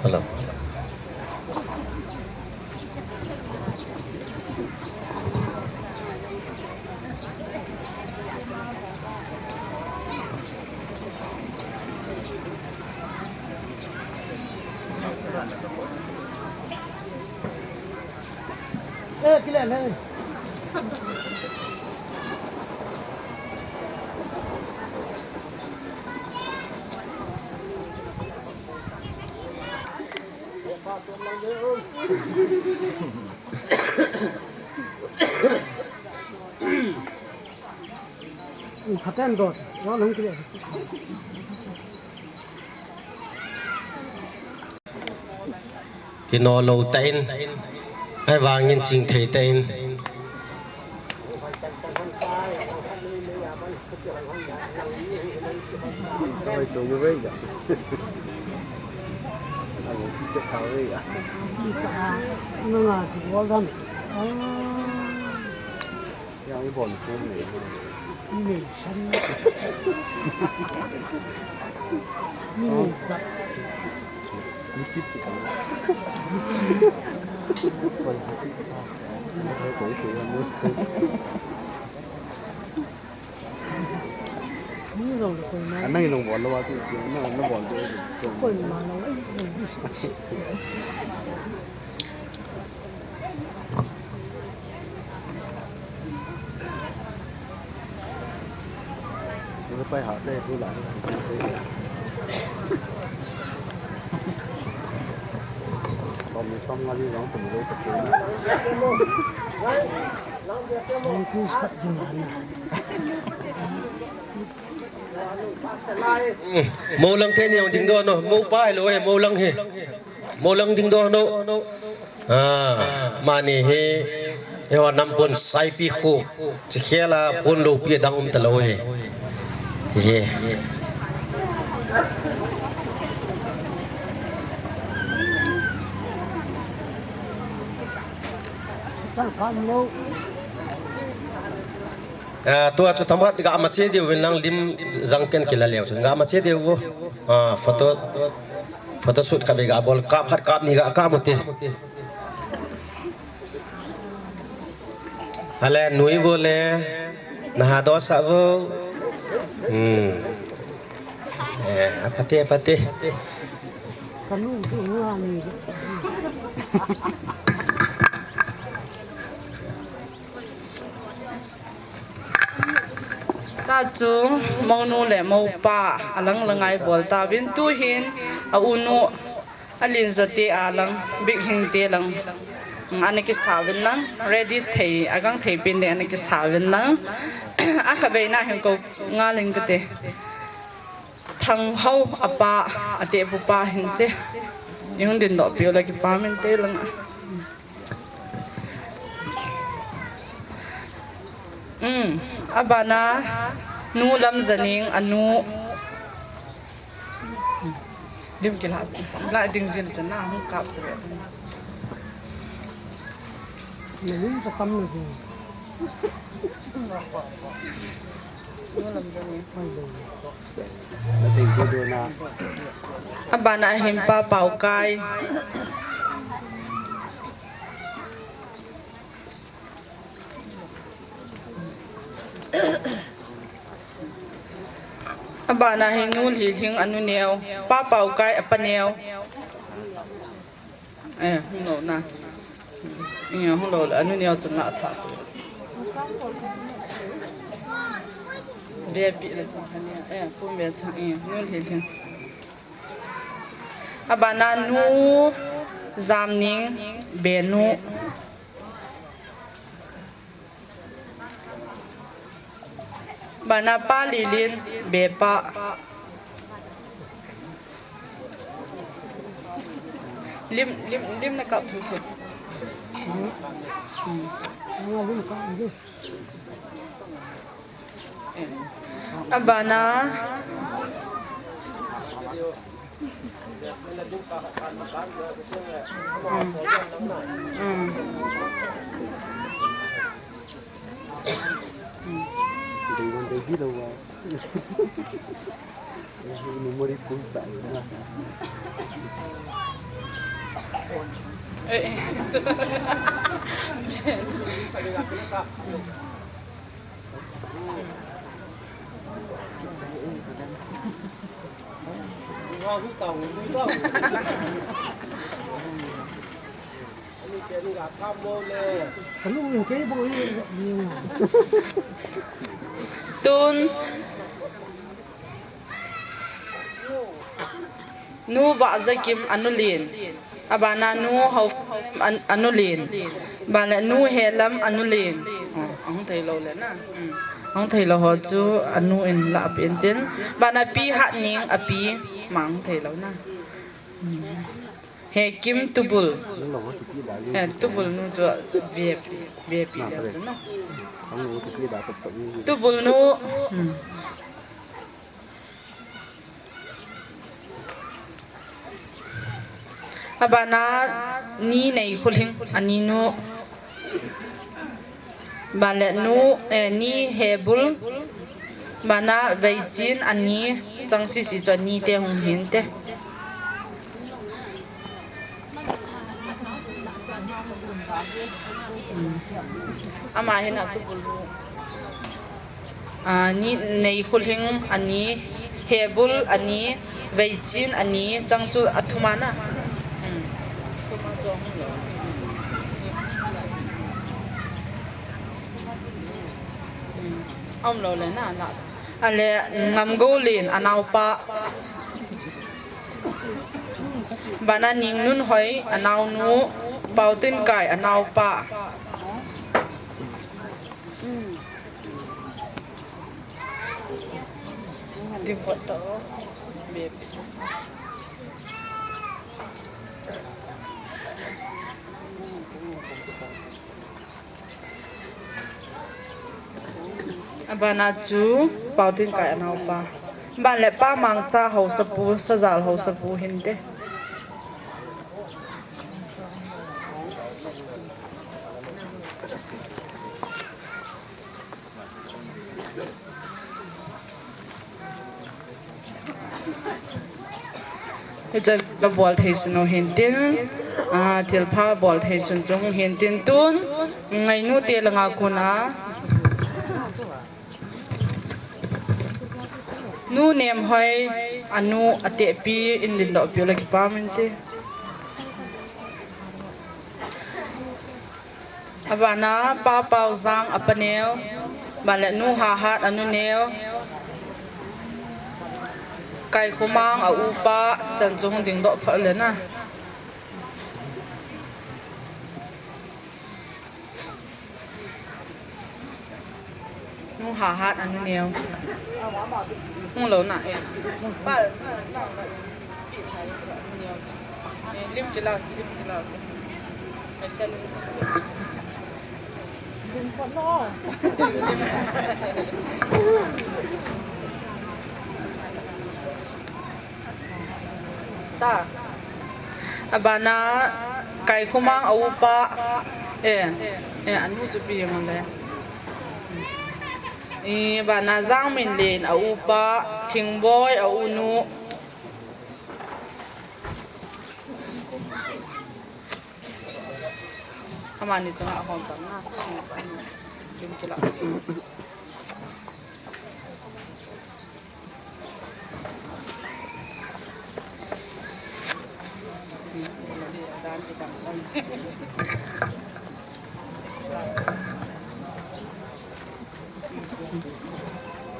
Hello. Kino lou ta in, ahivangin ching thei ta in. Moulang teni jong dingdoh no, moupa hilou e, moulang hi. Molang ding doh no. Ah, mani hi, eiho nampon Saipi khu, chi khela pon loupi dang um talou hi. Chi hi. Ah, tua chu thamat ga ma che diu vin lang lim jang ken kila leu chu. Ga ma che diu vo. Ah, photo, photo shoot ka be ga bol kap khat kap ni ga kap u te. Ale nui vo le na ha doh sa vo. Hmm. Eh, apate, apate. Tachu, mounu le moupa, alang lang a ibol tauvin, tuhin, a unu, a Linjate a lang, Bikhing te lang, ana kisa uvin lang, ready thei, agang thei pen ding ana kisa uvin lang, a khatvei na hin kou nga ling kate. Thanghou, apa, ate pupa hinte. Ihung din doh piu le kipa min te lang. Um, abana, nu Lamjaning, anu. Lim kila, la ding jin chan na, hung kap tu. Na lim sa kam na ding. Nu Lamjaning. Abana hin Pa Paokai. Abana hin Nu Lhilhing anu neo, Pa Paokai apa neo. Eh, hung lou na. Eh, hung lou le, anu neo chun la tha tu. Ve pi le chun kha ni. Eh, pum ve chang, eh, Nu Lhilhing. Abana Nu Jamning, benu. Bana Pa Lilin, bepa. Lim, lim, lim na kap thu thu. Abana. Tun. Nu Vahjakim anu Lin. Abana Nu Hau an, anu Lin. Bana Nu Helam anu Lin. Oh, ahung thei lou le na. Hmm. Ahung thei lou ho chu anu in la pen tin. Bana Pi Hatning api. Mang thei lou na. Hmm. Hekim tubul. He tubul nu chu ve, ve pi le chu na. Tubul nu. Hmm. Abana Ni Neikholhing ani nu. Bana Nu, eh, Ni Hebul. Bana Veichin ani chang sisi chu ani te hung hin te. Hmm. Ama hin a tubul. Ah, Ni Neikholhing ani, Hebul ani, Veichin ani, chang chu athum ana. Hmm. Thum a chu ahung lou. Hmm. Aum lou le na, na. Ale Ngamgoulin anaopa. Bana Ningnunhoi anaonu, Paotinkai anaopa. Ding pot to. Babe. Abana chu Paotinkai anaopa. Ban le Pa Mangcha haosapu, Sajal haosapu hinte. Hiche ka bol thei sun u hintin, a, thilpha bol thei sun chung hintin tun, ngainu te langa kona. Nu Nemhoi, anu, atehpi, in dindoh piu le kipah inte. Abana, Pa Paojang, apa neo, ban le Nu Hahat, anu neo, Kaikhomang, a upa, chan chu hung dingdoh pha le na. Nu Hahat anu neo. Hung lou na e. Pa, na, na, na, pi thai anu neo. E, lim kila, lim kila. Ai sa lim. Ta. Abana Kaikhomang a upa. Eh, eh, anu chu pi mang le. Eh, abana Jangminlen a upa, Thingboi a unu. Amani chunga ahom tam na. Lim kila.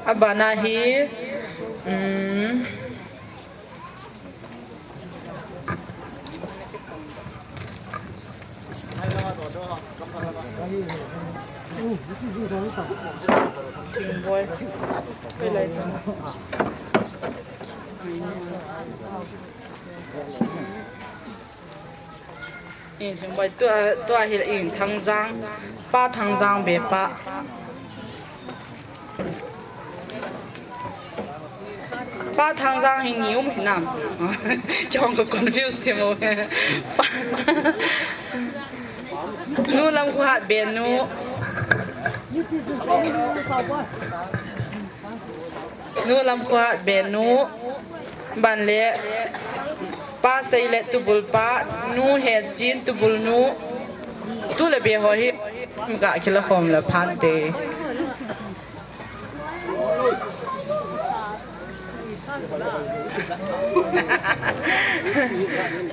Abana hi, um, Eh, Thingboi, tua, tua hi in Thangjang, Pa Thangjang be pa. Pa Thangjang hi ni um hinam. Kihong ko confuse thim u. Pa. Nu Lamkhohat be nu. Nu Lamkhohat be nu. Ban le Pa Seilet tubul pa, Nu Hechin tubul nu. Tu le be ho hi ga kila khom le phan te.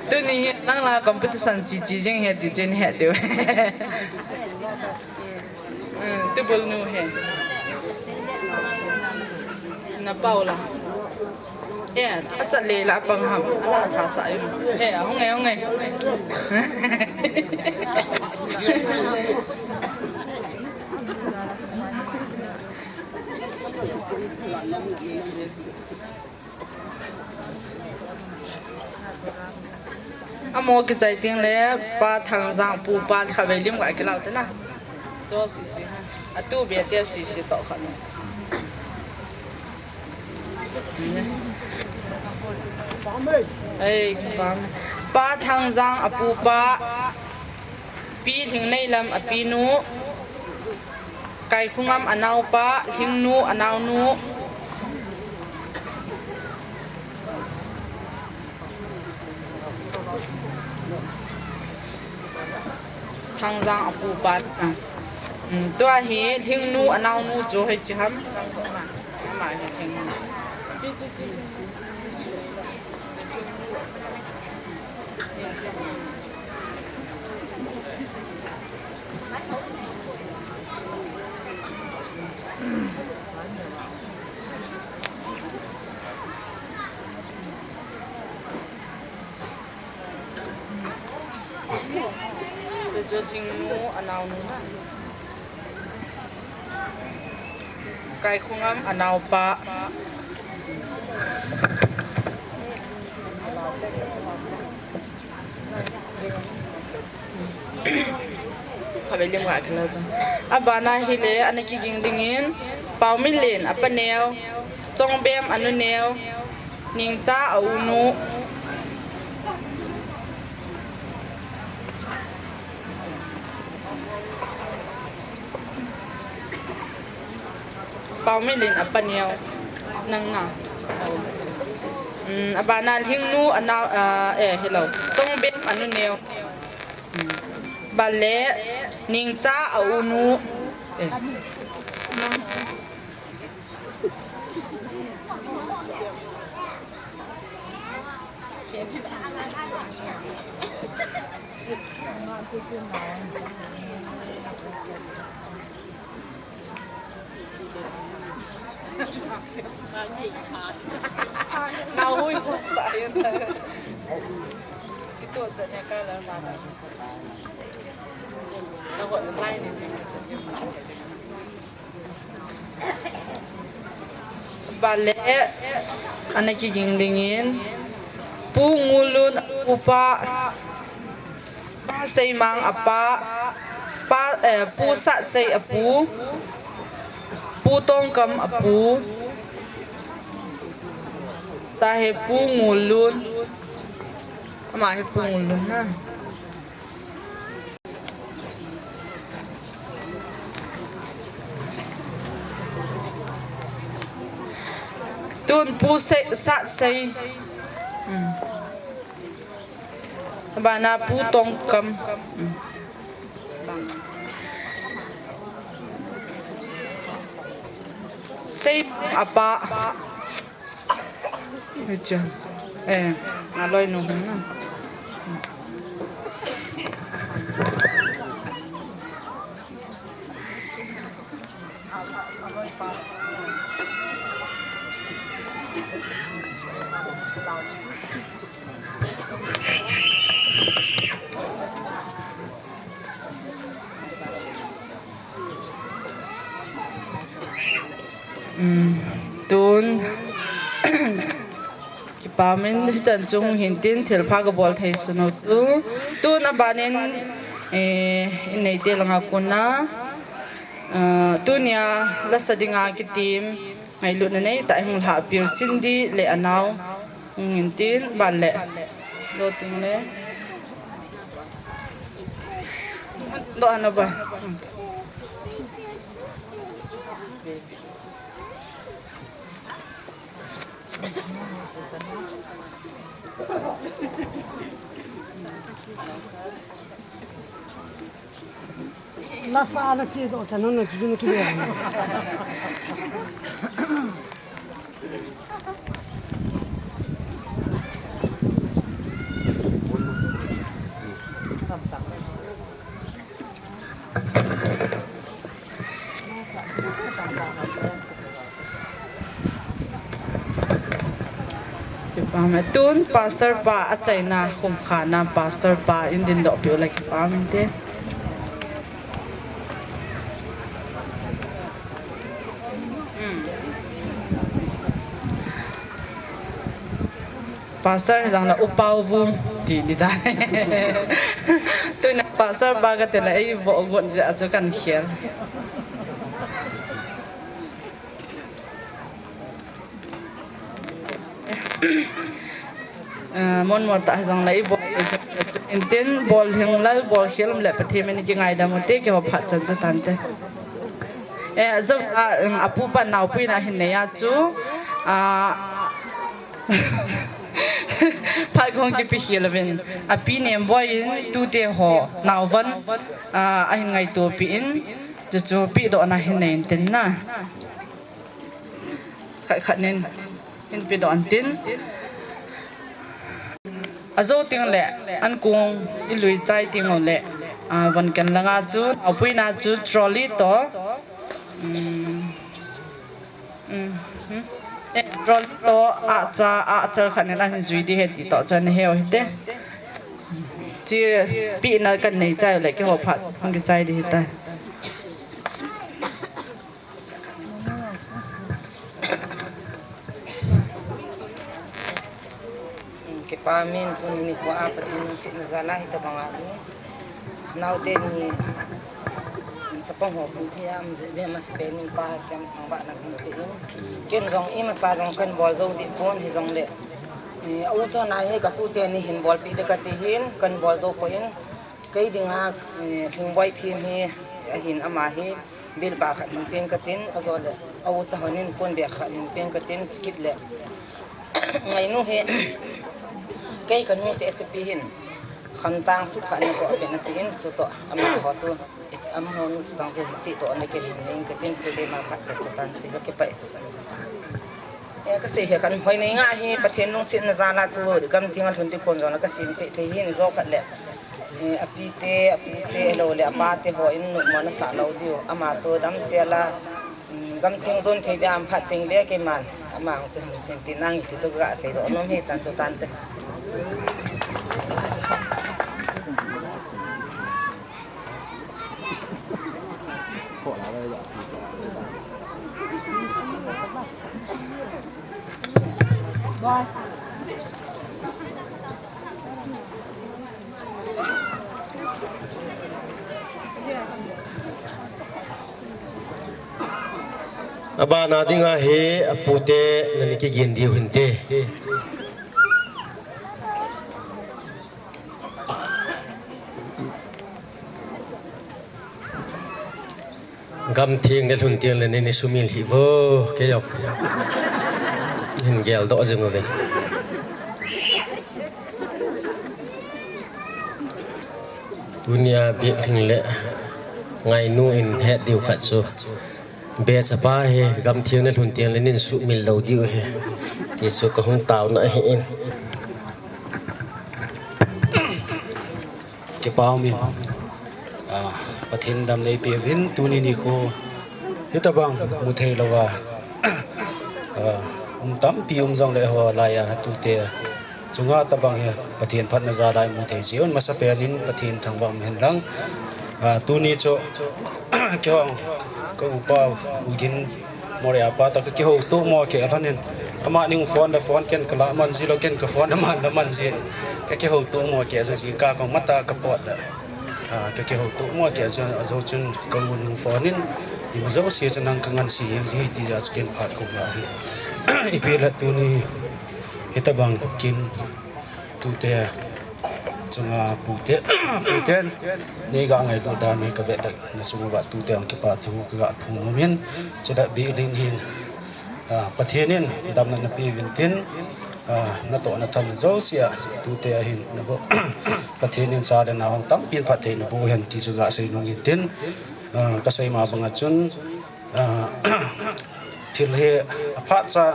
Tuni hi nang la competition chi chi jing he ti chin he ti. Um, tubul nu he. Na pau la. Eh, a chat le la pang ham. Ala tha sa yu. Eh, hung e, hung e. Amo kichai ting le Pa Thangjang pu pa kha ve lim ga kilau te na. Cho si si ha. A tu be te si si to kha ne. Ei, pam. Pa Thangjang a pu pa. Pi Lhingneilam a pi nu, Kaikhongam a naopa, Lhingnu a naonu, Thangjang a pupa. Um, tua hi Lhingnu a naonu chu hoi chi ham. Ama hi Lhingnu. Chu Lhingnu a naonu na. Kaikhongam a naopa. Khavelim nga khala. Abana hile, ana kiging dingin. Paominlen apa neo, Chongbem anu neo, Ningcha a unu. Paominlen apa neo, nang na. Um, abana Lhingnu anao, ah, eh, hello. Chongbem anu neo. Um, bale, Ningcha a unu. Eh. Bale, ana kiging dingin, Pu Ngulun upa, Pa Seimang apa, Pa, eh, Pu Satsei apu, Pu Tongkam apu, tahe Pu Ngulun, ama hi Pu Ngulun na. Tun Pu Sei, Satsei. Hmm. Abana Pu Tongkam. Hmm. Seimang apa. Acha. Eh, aloinu hung na. Um, tun, kipamin hichan chung hintin thilpha kabol thei sunu tu. Tun abanin, eh, in neite langa kona, ah, tunia lasa dinga kitim, ngailutna neitah hung lhahpeh u Cindy le anao. Hung intin, ban le. Zo ting le. Do ano ba? Lasa ala chi do chan hon na chu chu na ki le. Kipah e, tun pastor pa achaina khum khat na pastor pa in din doh peh u le kipah inte. Hmm. Pastor jong la upa u vum ti di ta. Tuna pastor pa kati le ei vo gon ja chu kan khel. Eh, mon mo ta jong la i bol. Intin bol hing lal bol khel um le Pathen in kingaidam u te kihou phat chan chu tante. Eh, jo, ah, um, apu pa naopuina hin nei a chu, ah, phat kong kipe khel uvin. Api Nemboi in tute ho naovon, ah, ahin ngaito peh in, chu chu pedohna hin nei intin na. Khat khat nin, hin pedoh intin. Ajo teng le, ankong i lui chai teng u le, ah, von ken langa chu, apuina chu trolley to, um, um, hmm. Eh, trolley to, acha, achal khat nin ahin jui di ahi ti toh chan he u hite. Chi pehna kan nei chai u le, kihou phat, hung kichai di hita. Kipa min tuni nikho a Pathen lungsetna jal a hitabang a naote ni Chapang ho pu thi am je be ma se be nin pa sem thang ba na kan pe in. Ken jong ima cha jong kan bol jo di pon hi jong le. Eh, u cha na hi ka tu te ni hin bol pi de ka ti hin kan bol jo ko in. Kei dinga, eh, hing boi thi hi a hin ama hi bil ba khat hin pen ka tin a jo le. U cha ho nin pon be khat hin pen ka tin chikit le. Ngai nu hi kei ka nu te se pi hin. Khan tang su khat na cho pe na ti in su to ama ho chu. Ama ho nu chang chu ti to na ke hin ning ka tin chu le ma phat cha cha tan ti ka ke pai. Eh, ka sei he kan hoi nei nga hi Pathen lungsetna jal a chu gam thing a lhun ti kon jong la ka sin pe thei hi ni jo khat le. Eh, a pi te, a pu te lo le a pa te ho in nu ma na sa lo diu. Ama chu dam se la, mm, gam thing jon thei dia am phat ting le ke man. Ama chu hin sin pi nang ti chu ga sei lo nom he chan chu tan te. Abana dinga hi apute nani kigin diu hinte. Gam theng le lhun theng le nini sumil hi vo, kei jong hin gel doh jing uve. Tunia Biaklhing le Ngainu in het diu khat chu, be chapa hi gam theng le lhun theng le nin sumil lo diu hi ti chu ka hung tauna ahi in. Kipa umin, ah, Pathen dam nei pe uvin tuni nikho hitabang mu thei lou a, ah, um tampi um jong le ho lai a tute chunga tabang hi Pathen phatna jal a mu thei ji un masa pen in Pathen thangvah um hen lang, ah, tuni chu kihong ka upa u gin Moria pa ta ka kihouto mo ke a lhonin. Amani phone le phone ken ka la man ji lou ken ka phone aman la man ji. Ka kihouto mo ke a ji ka kong mata ka pot le. Ah, ka kihouto mo ke a ji a jo chun ka u ning phone in. I ma jo si chun nang ka ngan si hi ti ja chu ken phat ko la hi. I pi la tuni hitabang kin tute chunga pute, puten, nei ga ngailut dan hi ka vet le na sung uva tute ang kipa thu ka ga phung nom in, chule Biaklhing hin, ah, Pathen in damna na pe uvin tin, ah, na toh na tham jouse a tute a hin na bo, Pathen in cha le nao hung tampi phat thei na bo hen ti chu ga sei nom in tin, ah, ka sei ma banga chun, ah, thil hi aphat cha,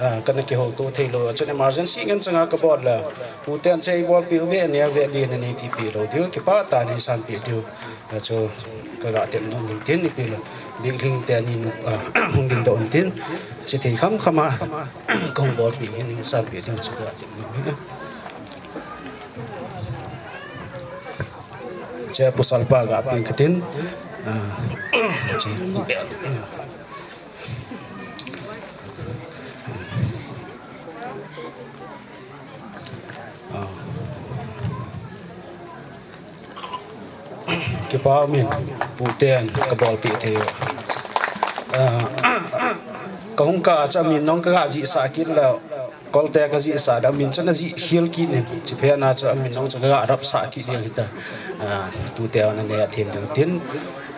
ah, kana kihouto thei lou a chun emergency ngen changa ka bol la. Pute an che i bolpi uve, ne uve, le na nei tipi lou diu, kipa tah in sanpi diu. Ah, chu ka ga tem nom in tin ipi lou. Biaklhing te ani nu, ah, hung ding doh in tin. Che thei kham kham a, ka hung bolpi ngen in sanpi diu chu ka ga tem nom in. Che pasal pa ga peng ka tin. Ah, che. Ah. Kipa umin, puten ka bolpi thei. Ah, ka hung kah a chu amin nong ka ga jih sah kit lou. Kolte ka jih sah da min chu na jih khel kit in, chi phe na chu amin nong chu ka ga rap sah kit ding hita. Ah, tute ana ne a them ding tin,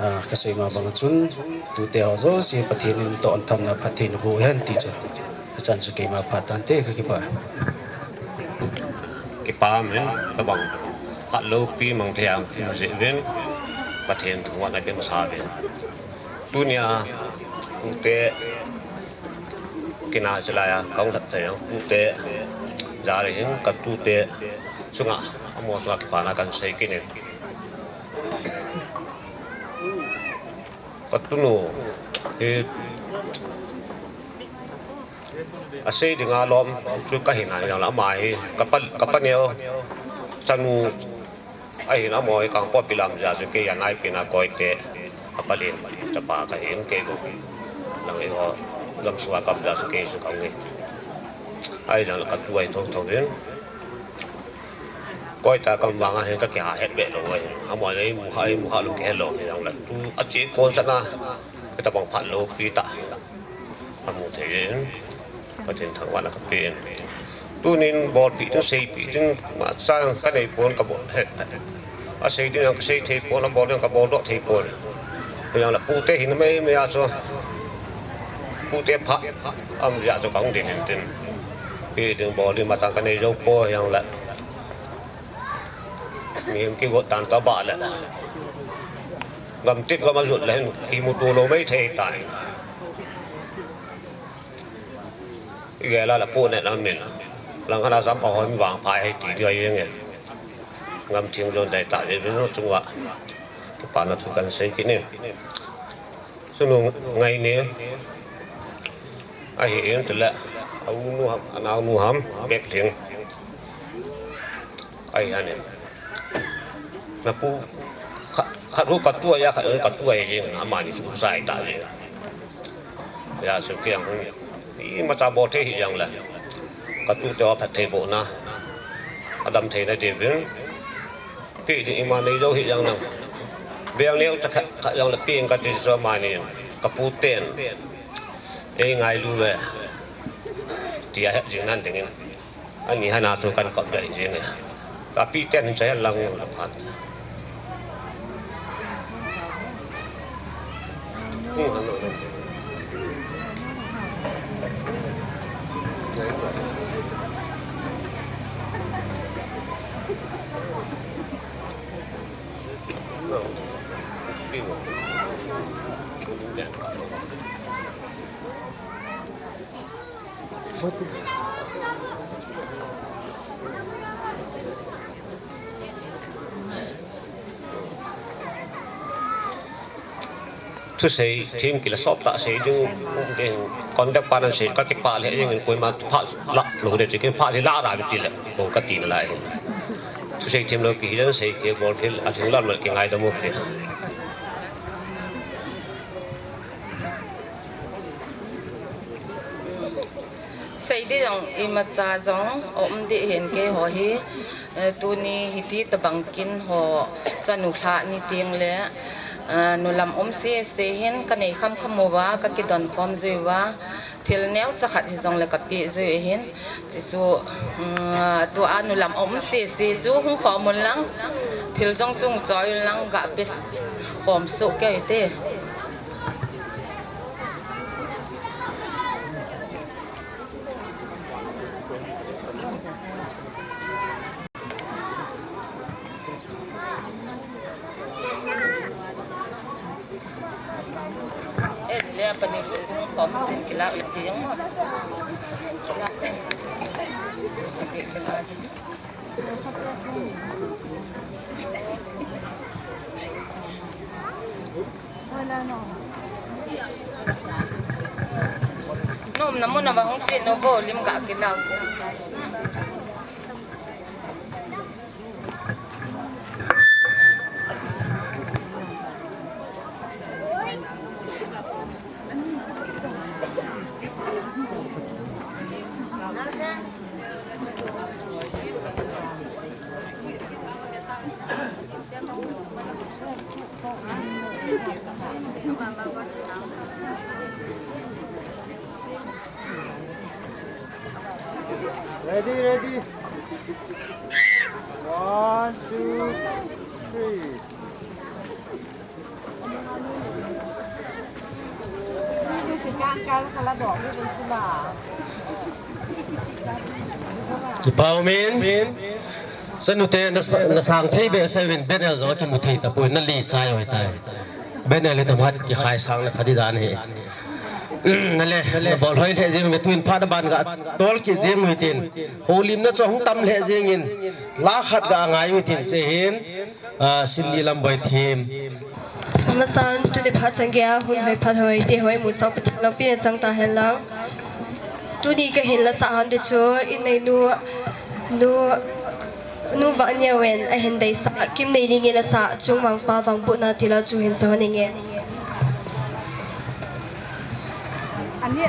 ah, ka sei ma bang chun, tute ho jouse Pathen in toh an tham na phat thei na bo hen ti chu. Achan chu keima phat tante ka kipa. Kipa min, ka bang khat lou pi mang thei ang, mu je vin, Pathen thu wa na ken sa vin. Tunia, tute, kina chilai a, kong lhat thei ang, tute, jari hin, ka tute, sunga, amo sunga kipana kan sei kinin. Ka tunu, hi, a sei dinga lom, chu ka hina, yang la ama hi, ka pa, ka pa neo, sanu, Ahin amo hi kang po pilam ja chu kei anai pina koi te. Apalin chapa ka hin kei ko. Lang i ho lam suwa kam ja chu kei chu kang nge. Ai lang ka tuai thong thong in. Koi ta kam vang a hin ka kiha het be lo ahin. Amani mu ha, mu ha lo kihe lo hi jong le. Tu a chi kon sana. Ka ta bang phat lo pi ta. Amu thei in. Pathen thangvahna ka pe in. Tunin bolpi ding, seipi ding, ma chang ka nei pon ka bol het. A sei ding ka sei thei pon, a bol ding ka bol doh thei pon. Jong le pute hin mai mai a chu. Pute pha. Am ja chu ka hung din hin tin. Pi ding bol ding ma chang ka nei jo po jong le. Mihem kigot dan ta ba le. Gam tip gam a jot le hin kimu tu lo mai thei tai. I gel a la pu ne lam min. Lang khat a sam pa hoi mi vang phai hai ti dia yeng e. Gam thing jon dai ta le min chunga. Kipana thu kan sei kini. Chunu ngai ni. Ahi in tule. A u nu ham, a nau nu ham, bek ling. Ahi anin. Na pu khat, khat hu ka tu a ya, khat hu ka tu a ya jing, amani chu sai ta jing. Ya su kiang hu. Imacha bol thei hi jong le. Ka tu te wa phat thei bo na. Adam thei na de vin. Pi ding ima nei jo hi jong nang. Beng neo cha khat, khat jong le pi ka ti so mani. Ka pu ten. Ei ngai lu ve. Ti a het jing nan ding in. Ani hana thu kan kop dai jing e. Ka pi ten cha lang la phat. Hu han lo. Thusei them kila sop ta sei ding, ding conduct pa nan sei ka kipah le ding, koima pha la lo de chi kipah le la ra bi ti le ko ka ti na lai. Thusei them lo ki hi dan sei ki bol thil a thil lam ki ngai da mo ki. Sei ding jong imacha jong um ding hin keiho hi, eh, tuni hiti tabang kin ho chanu lha ni teng le, eh, nu lam um sese hin ka nei kham kham uva, ka kidon khom jui uva, thil neo cha khat hi jong le ka pe jui hin, chi chu, mm, tua nu lam um sese chu hung khom un lang, thil jong chung choi un lang ga pe khom su kei te. Nom na mun a va hung che no bo lim ka kilau. Ready, ready. One, two, three. Kipa um in. Chanu te na sa-, na sang thei behseh uvin banner jong kimu thei tapoi, na li chai oi tai. Banner le tamat kikhai sang na thadi dan hi. Na le, na bol hoi le jing me tuin phat ban ga tol ki jing me tin. Holim na chu hung tam le jing in. La khat ga ngai me tin che hin. Ah, Cindy Lamboi them. Amasan, tuni phat chang gei a, hun hoi phat hoi, te hoi mu sau Pathen lampi na chang ta hen lang. Tuni ka hin la sa han de chu, in nei nu, nu, nu va nia wen, a hin dei sa, kim nei ni nge la sa, chung mang pa vang bu na ti la chu hin sa han nge. Ani,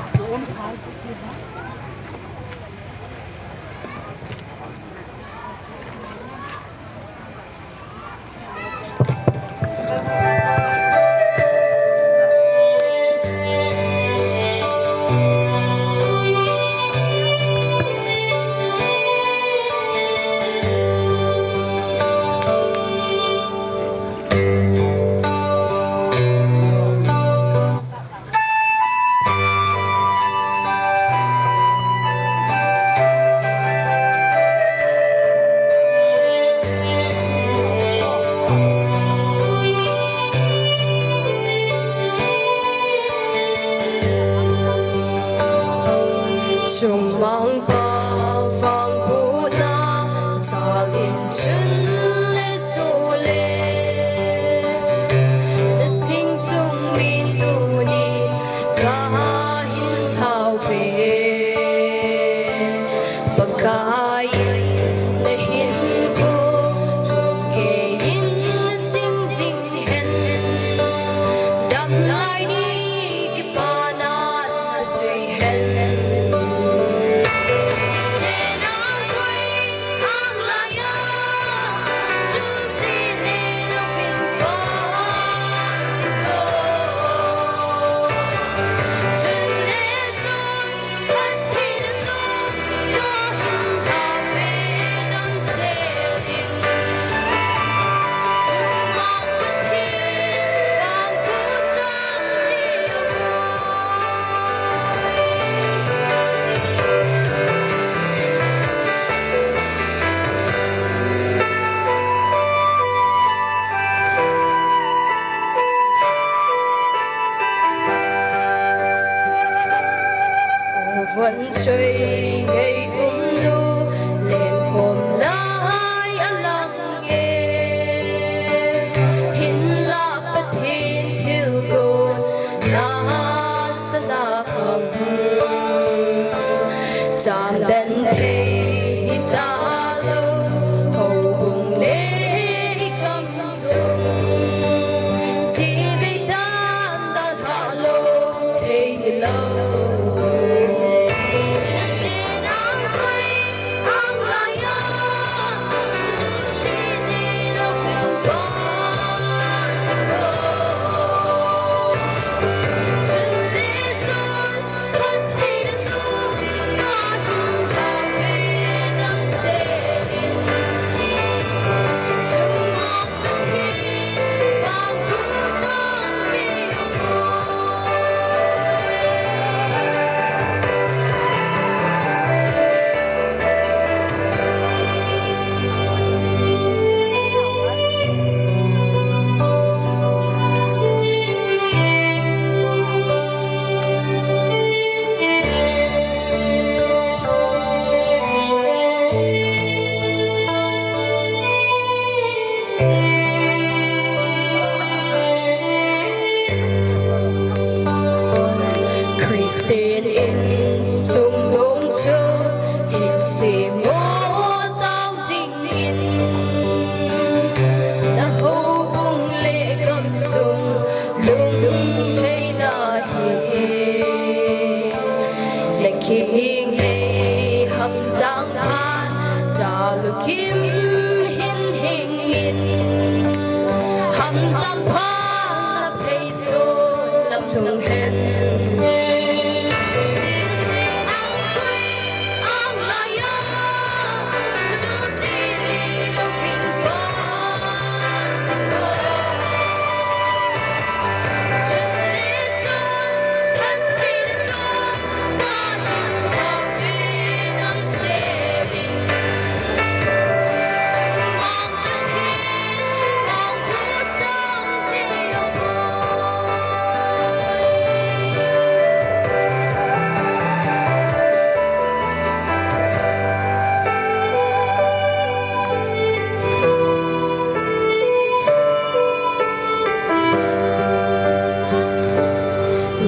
Chun le chule, na sing sung min tunin kahin thau ve. Pakai in na hinkho, kei in na ching jing hen. Damlai ni kipana na jui hen. Von choi ngei um nu, len khom lai a lang e. Hinlah Pathen thilgon na sana kham. Chang dan thei hi ta lo, tho hung le i kam sung. Chi be dan dan ha lo, thei hi lo. Na sen ang koi ang lai a, su ti ni lo fin pa si ko. Chun le chun Christian insung bung chu hin simo tau jing in, na houbung le gamsung lungheina hi. Na kinei Hamjang phat, cha lukim hin hing in. Hamjang phat na phei sun lam lhung hen.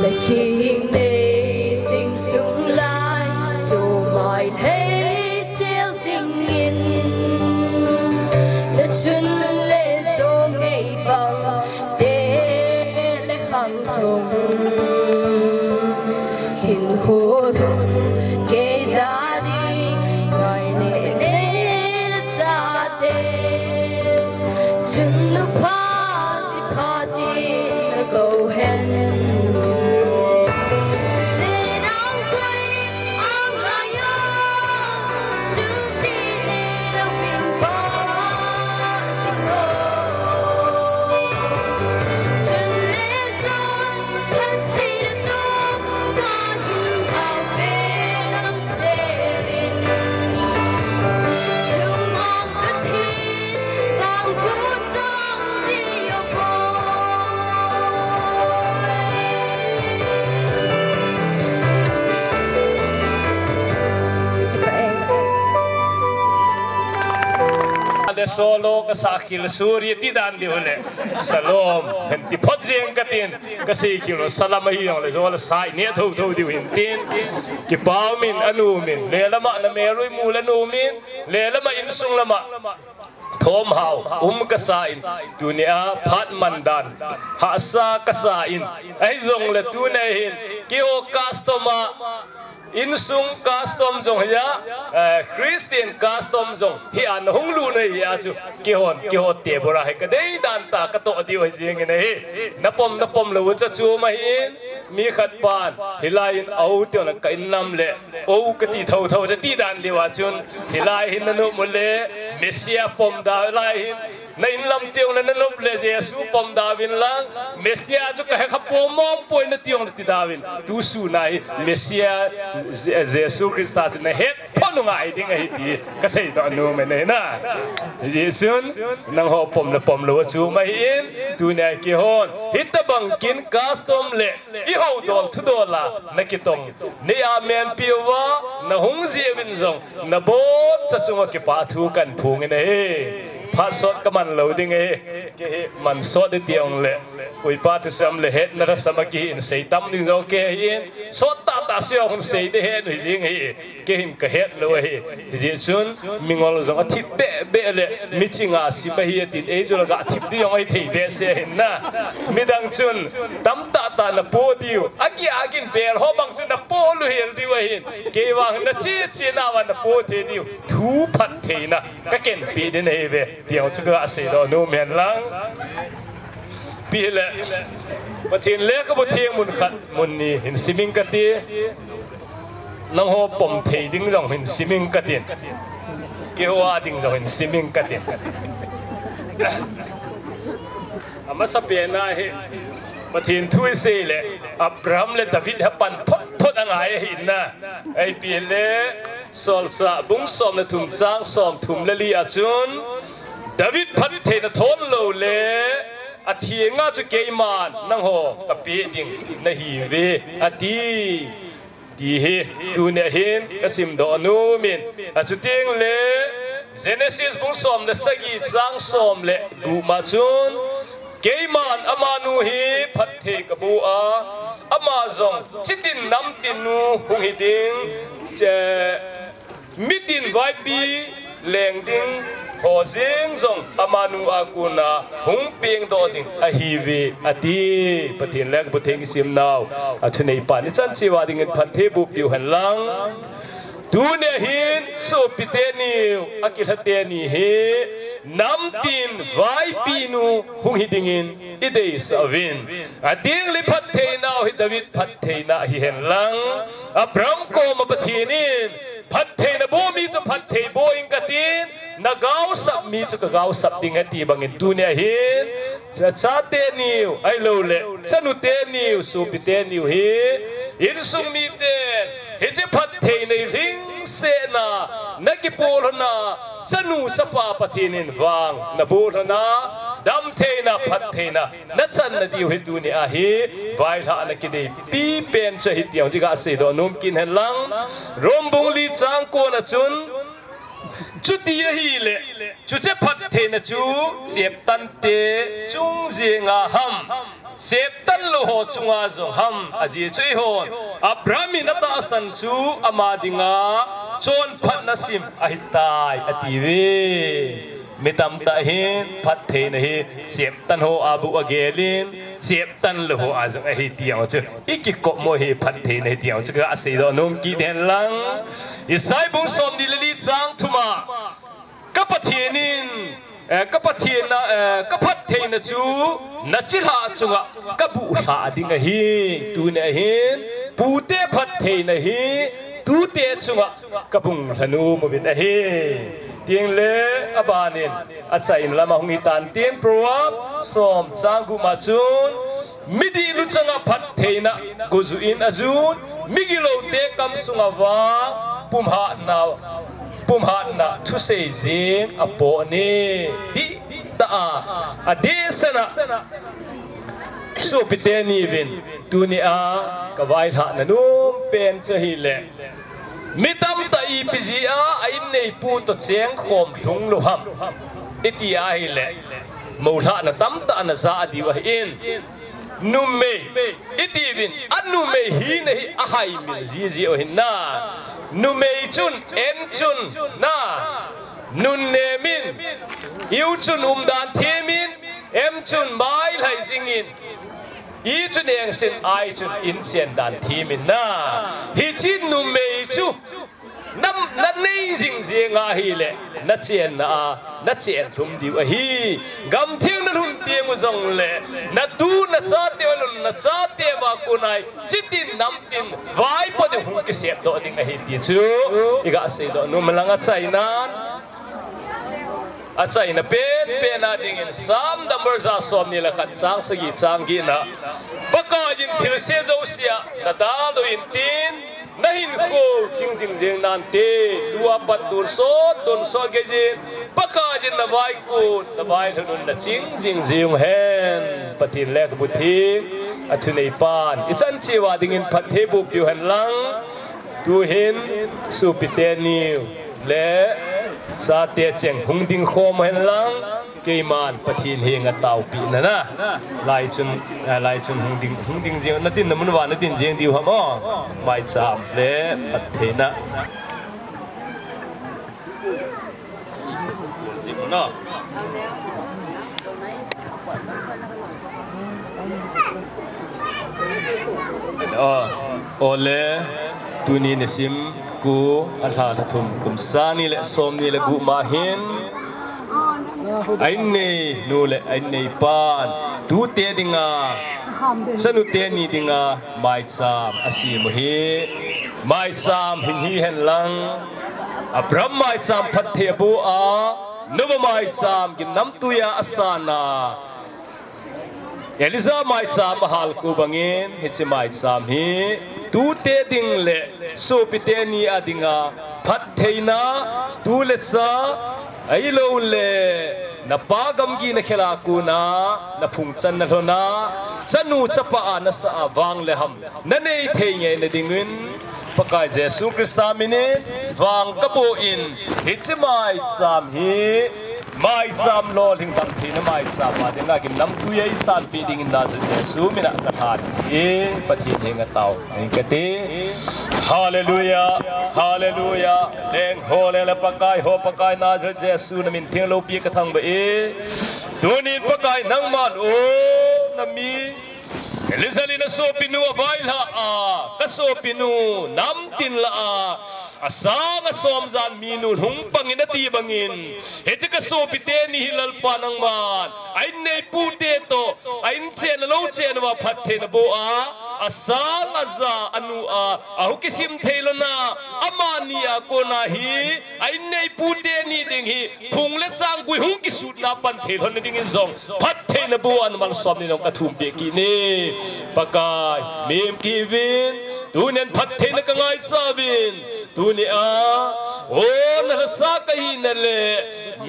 Na kinei sing sung lai, sumai thei sel jing in. Na chun le jo ngei bang te le khang sung. Hin ho lhun kei ja ding, ngai ne ne na chate. Chun nu pha si pha tin na ko hen. Sen ang koi ang lai a, chu ti ne lo fin pa sing o. Chun le le solo ka sa khil suri ti dan diu le. Salom. Hen ti phot jeng ka tin. Ka sei khil salam ahi jong le jo le sai ne tho tho diu hin tin. Kipau min anu min. Le lama na me rui mu le nu min. Le lama insung lama. Thom hau. Um ka sa in. Tunia phat man dan. Hasa ka sa in. Ahi jong le tunia hin. Ki o customer. Insung custom jong hi a, eh, Christian custom jong hi a na hung lut na hi a chu kihon, kihon te bora hi ka dei dan ta ka toh diu hi jing in ahi. Na pom, na pom lou cha chu ma hi in, mi khat pan, hilai in au te na ka in nam le, au ka ti tho tho te ti dan diu a chun, hilai hin na nu mu le, Messiah pom da lai hin, Na in lam tiang le na nop le Jesu pom da vin lang, Messiah chu ka he kha pom mong poi na tiang le ti da vin. Tu su na hi Messiah Je-, Jesu Christa chu na het pho nu ngai ding ahi ti ka sei doh nu me ne na. Jesun nang ho pom le pom lou chu ma hi in tunia kihon. Hitabang kin custom le i ho dol thu dol a na kitong. Nei a men piu va na hung ji vin jong. Na bol cha chunga kipa thu kan phung in ahi. Phat sot ka man lou ding ahi. Kei hi man sot di tiang le. Ui pa thu sam le het na ra sama ki in sei tam ding jong kei hi in. Sot ta ta sio hun sei de het nu jing hi. Kei hin ka het lou ahi. Hi ji chun mingol jong a thip be be le mi chinga sim ahi tin ei chu la ga thip di jong ai thei be se hin na. Midang chun tam ta ta na po diu. Agi agin bel ho bang chun na po lu hel diu ahin. Kei vang na chi chi na van na po thei diu. Thu phat theina ka ken pi din ahi ve. Tiang chu ka sei doh nu men lang. Pi le. Pathen le ka bu theng mun khat mun ni hin siming ka ti. Nang ho pom thei ding jong hin siming ka tin. Kei ho a ding jong hin siming ka tin. Amasa pen a hi Pathen thu i sei le Abraham le David ha pan phot phot a ngai ahi na. Ai pi le Solsa bung som le thum chang som thum le li a chun David phat theina thon lou le a thiang a chu keiman nang ho ka pe ding na hi ve a ti. Ti hi, tunia hin ka sim doh nu min. A chu tiang le, Genesis bung som le sagi chang som le gup ma chun, keiman ama nu hi phat thei ka bu a, ama jong chitin nam tin nu hung hi ding, che, mitin vaipi leng ding ho jing jong ama nu a kon a hung peng doh ding ahi ve a ti. Pathen le ka bu theng i sim nau a thu nei pan i chan chi va ding in phat thei bu piu hen lang. Tunia hin sopi te niu a kilha te ni hi nam tin vaipi nu hung hi ding in i dei sa vin. A ding li phat thei nau hi David phat thei na hi hen lang. Abraham ko ma Pathen in Phat thei na bo mi chu phat thei bo in ka tin, na gaosap mi chu ka gaosap ding a ti bang in tunia hin, cha, chate niu, ai lou le, chanu te niu, sopi te niu hi, insung mi te, hiche phat thei nei hing se na, na kipol na, chanu chapa Pathen in vang, na bol na, dam thei na, phat thei na, Na channa diu hi tunia hi, vaihla na kidei pi pen cha hi tiang, ti ka sei doh nom kin hen lang. Rom bung li chang ko na chun, chuti ahi le, chuche phat thei na chu, chep tan te, chung jing a ham. Chep tan lou ho chunga jong ham, a ji chu i hon. Abraham in a tahsan chu, ama dinga, chon phat na sim, ahi tai, a ti ve. Mi tamtah hin phattheina hi cheptan ho a bu a gelin, cheptan lou ho a jong ahi tiang chu. I kikop mo hi phattheina hi tiang chu ka sei doh nom kit hen lang. Isai bung som ni le li chang thum a, ka Pathen in, eh, ka Pathen na, eh, ka phattheina chu na chilhah chunga ka buhlhah ding ahi. Tuni ahin, pute phattheina hi tute chunga ka bung lhanu muvin ahi. Tiang le abanin, achaina lama hung hitan tin Proverb som chang gup ma chun, midih luchanga phattheina goju in ajun, migiloute kam sunga vang pumhatna, pumhatna thusei jing apoh ni. Dihtah a, adehsetna sopite niuvin, tunia ka vailhahna nom pen chu ahile, Mi tamtah ipi jeh a a inneipu toh chengkhom lhung lou ham iti ahile, moulhahna tamtah ana ja diu ahin. Numei itiuvin, a numei hina hi ahaimil jiji u ahin na. Numei chun, em chun, na, nunnem in, iu chun umdan thimin, em chun mailhai jingin, i chun engsin, ai chun inchen dan thimin na. Hiche numei chu na, nanei jing jeng ahile, nachenna a, nachen lhum diu ahi. Gamtheng nalhun teng u jongle, natu nachate u alhun, nachate uva kon a, chitin namtin vaipo ding hung kisepdoh ding ahi ti chu iga seidoh nom lang. Achainan, achaina penpen a dingin Sam number ja somni le khat chang sagi chang getna, Pakaiyin thilse jousea nadaldoh intin, nahinkho ching jing jeng nante, tua pat tonsot tonsot geiyin, Pakaiyin navaikon navailhun un naching jing jeng hen. Pathen lekhabu theng, athuneipan ichan cheh uva dingin phatthei bohpiu hen lang. Tuhin sopi teni u le chate cheng hung ding khom hen lang, keiman Pathen henga taopeh nana. Lai chun, ah, lai chun hung ding, hung ding jeng, nadinna mun uva nadin jeng diu ham o. Maicham le phattheina. O, ole, tuni nisim ko, alha lha thum, kum sang ni le som ni le gup ma hin, a innei nu le a innei pan, tute dinga, chanu teni dinga, maicham asem u hi. Maicham hing hihen lang, Abraham maicham phatthei aboh a, Noah maicham gimnamtui a asan a, Elijah maicham ahal ko bangin, hiche maicham hi tute ding le sopi teni a dinga phattheina, tu le cha, ahilouleh napa gamgi nakhel a kon a, naphung chan nalhon a, chanu chapa a nasah a vang le ham nanei thei ngeina dingin, Pakai Jesu Christa minin vang kaboh in, hiche maicham hi maicham lolhing damtheina maicham a dinga gimnamtui a eisanpeh dingin Nazareth Jesu mina kathan e, Pathen henga tao nge kati. Hallelujah, hallelujah. Leng ho leng le Pakai ho, Pakai Nazareth Jesu namin theng loupi kathangvah e. Tunin Pakai nangman o, nami Elizabeth in asopinu availhah a, kasopinu namtin lah a, asang asom jan minu hung pangin ati bangin, hiche kasopi teni hi Lalpa nangman a innei pute toh, a inchen a louchen uva phatthei naboh a, asang aja anu a, ahu kisim thei lona, amani a kona hi a innei pute ni ding hi phung le chang gui hung kisutna pan thei lhon na dingin jong phattheina boh a namalsom ni nong kathumpeh kit e. Pakai, mihem kihiuvin, tunin phattheina kangaicha uvin, tuni a, o, nalhacha kahina le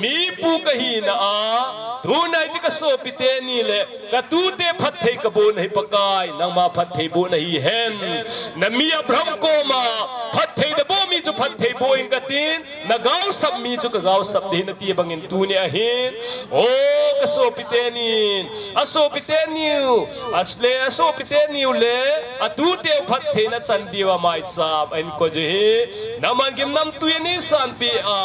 mipu kahina a, tuni a hiche kasopi teni le katute phatthei kabohna hi Pakai, nangma phatthei bohna hihen. Nami Abraham koma phatthei naboh mi chu phatthei boh inge katin, nagaosap mi chu kagaosap ding nati bangin tuni ahin, o, kasopi tenin, asopi teniu, asle asopi teniu le atuteu phattheina chan diuva maicham ahin koi u hi, nangman gimnamtui a neisanpeh a,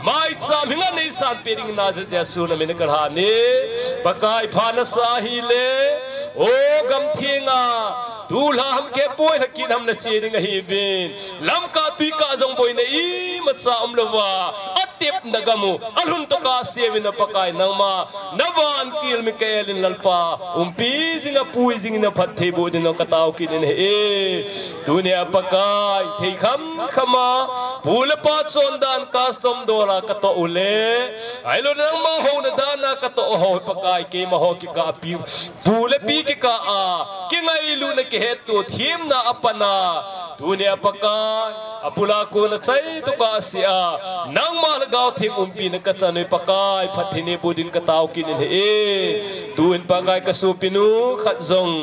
maicham hinga neisanpeh dingin Nazareth Jesu namin kalhan e. Pakai pha nasa ahile, o, gamthenga tulha ham kepoi lha kit ham nache ding ahiuvin, lamkah tuikah jong boina imacha umlouva, atepna gam u alhun tokah seuvin, Pakai nangma navantil Michael in Lalpa umpi jing a pui jingin naphatthei boh dingin katao kit in ahi e. Tunia Pakai, theikham khama pu le pa chondan custom dola katoh u le, ahilou nangma houna dana katoh u ho Pakai, keima ho kikah a pi, pu le pi kikah a kingailutna kihetto themna a pan a, tunia Pakai, abul a kona chai tokah a asea, nangma Lhagao Theng umpina kachan u Pakai, phatthei neiboh dingin katao kit in ahi e. Tun Pakai, kasopinu khat jong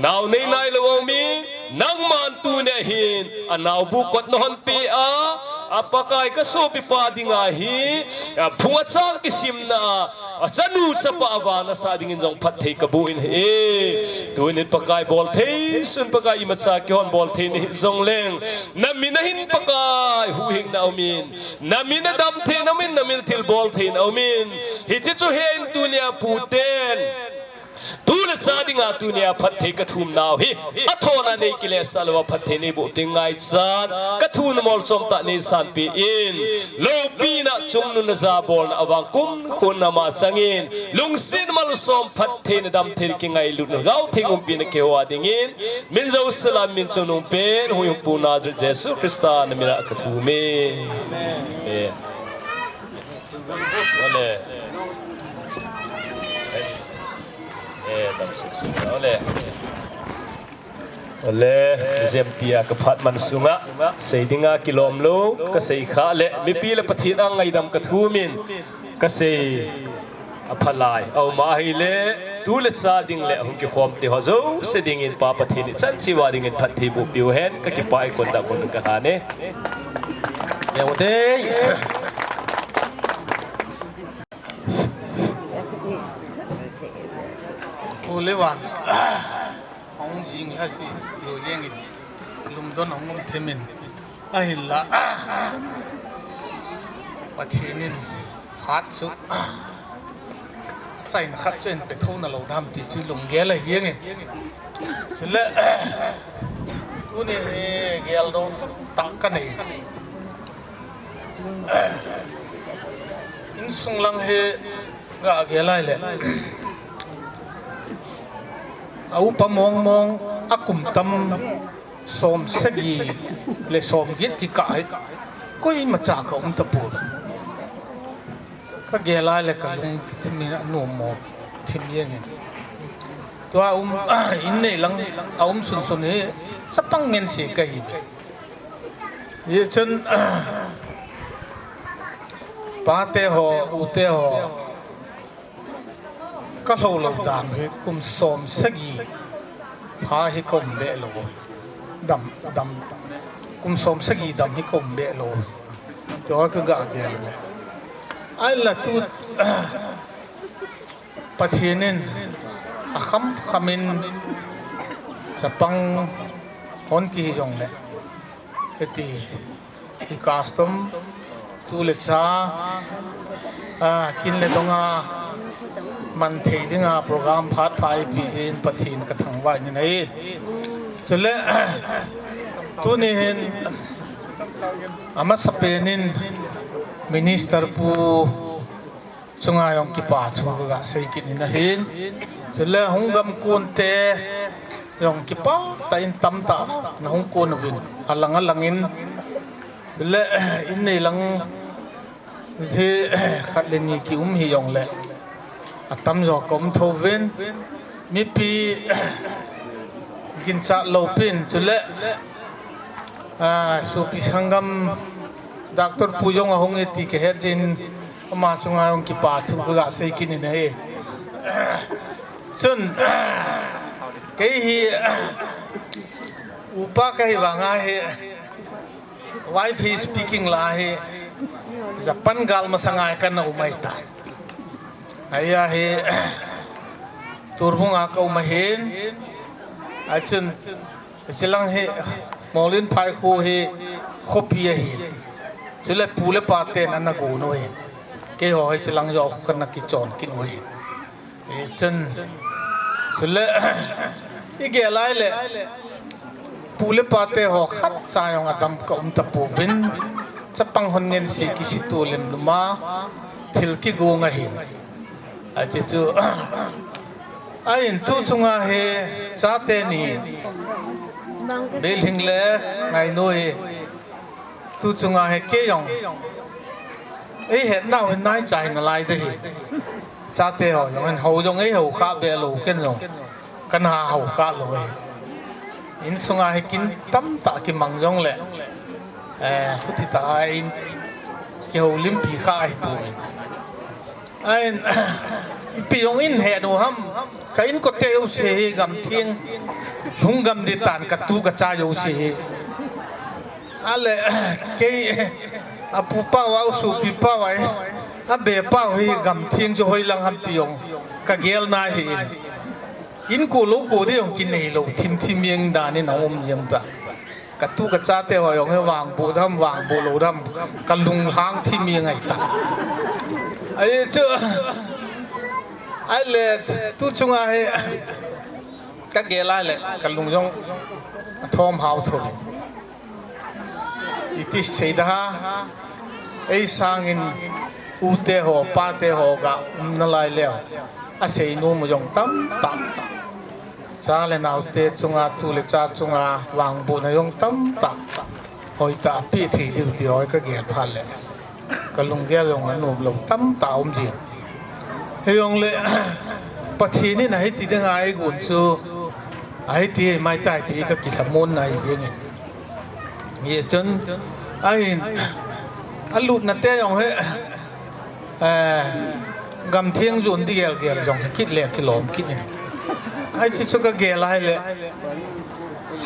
nao nei nailou aumin, Nangman tunia hin anaobu kot nahon peh a, a Pakai kasopipa dinga hi, a phung achang kisimna a, achanu chapa a vang nasah dingin jong phatthei kaboh in ahi. Tunin Pakai bolthei sun Pakai imacha kihon bolthei nahi jongleng, namin ahin Pakai huhhingna aumin, namin adam thei, namin, namin thilbol thei aumin. Hiche chu hin tunia puten tu le cha dinga tunia phatthei kathum nau hi, athona nei kilesah louva phatthei neiboh ding ngaichat, kathumna molchom tah neisanpeh in, loupina chungnung najabolna avang kumkhun nama changin, lungset malsom phattheina damtheina kingailutna gaothei umpina keiho a dingin, min jouse lah a min chungnungpen huhhingpu Nazareth Jesu Christa namina kathum e. Amen. Ole. Eh, tam sik sik. Ole. Ole, jemtia kaphat man sunga, seidinga kilom lou, kasei khah le, mipi le Pathen a ngaidam kathumin, kasei aphalai. Auma ahile, tu le cha ding le hung kikhom teho jouse dingin Pa Pathen in chan cheh uva dingin phatthei boh piu hen, kakipah e, konda kon kalhan e. Leo te. Ole wan. Hung jing ahi, lo jeng in. Lungdon hung um themin. Ahinla. Pathen in phat chu. Chaina khat chu eipeh thou nalou dam ti chu lunggel ahi jeng in. Chule. Tuni hi geldoh tah kanei. Insung lang hi gagel lai le. A upa mong mong a kum tam som sagi le som get kikah hi. Koimacha ka um tapon. Kagel lai le kalung thim in anom mo thim jeng in. Tua um, in nei lang a um sunsun hi chapang ngen se kahi. Hichun, pate ho, ute ho, kalhou lou dan hi kum som sagi pha hi kaum be lou. Dam, dam, kum som sagi dam hi kaum be lou. Tua kagagel le. Ahinla tu, Pathen in akham kham in chapang hon kihi jongle, hiti, i custom, tu le cha, a, kin le dong a, man thei dinga program phat pha eipeh jeh in Pathen kathangvah in ahi. Chule, tuni hin, amasapen in Minister Pu chunga jong kipa thu kaga sei kit in ahin. Chule hung gamkon te jong kipah tah in tamtah nahung kon uvin. Alang alang in. Chule in nei lang hi khat le ni kium hijongle. Atamjo kaum thou vin. Mipi ginchat loupin. Chule, a, sopi sanggam Doctor Pu jong ahung e ti kahet jeh in ama chunga jong kipa thu kaga sei kit in ahi. Chun, kei hi, upa kahi vanga hi, Y P speaking la hi, Japan gal masanga kana um ahitai. Ahi a hi, Torbung a kaum ahin, achun, Hichelang hi, Molin Phai khu hi, khopi ahi. Chule pu le pa ten ana gon u ahi. Keiho hichelang jo khu kana kichon kit u ahi. Hichun, chule, igel lai le, pu le pa te ho khatcha jong adam kaum tapouvin, chapang hon ngen se kisi tu lemlum a, thil kigong ahi. Achi chu, ahin tu chunga hi chate ni, Belhing le Ngainu hi, tu chunga hi kei jong, eihet nau hin naicha hi nalai de hi. Chate ho jong hin hou jong eiho kha be lou ken jong. Kana hou kha lou e. Insunga hi kin tamtah kimang jongle, eh, huti tah a in kihoulimpi kha ahipoi. Ahin, ipi jong in he nu ham, ka inkote u se hi gamtheng, Lhunggam ding tan katu kacha jouse hi. Ale, kei, apu pau a, asopi pau a, abe pau hi gamtheng chu hoilang ham ti jong kagel nahi. Inko lou ko ding jong kinei lou, thim thim jeng dan in aum jeng ta. Katu kachate ho jong hi vangboh dam, vangboh lou dam, kalung hang thim jeng ahi ta. Ahi chu, ahile, tu chunga hi, kagel ahile, kalung jong athom hao thou. Iti seida ham, ei sangin ute ho, pate ho ga um nalai leu, aseinom jong tamtah. Cha le naote chunga, tu le cha chunga vangbohna jong tamtah. Hoitah a pe thei diu ti ho kagel phat le, kalunggel jong anom lou tamtah um jin. Hijongle, Pathen in ahiti ding ahi gon chu, ahiti mai tai ti kakilhamon nahi jeng e. Hichun, ahin, alutnate jong hi, eh, gamtheng jon ding gel gel jong hi kit le kilom kit in. Ahi chu chu kagel ahile,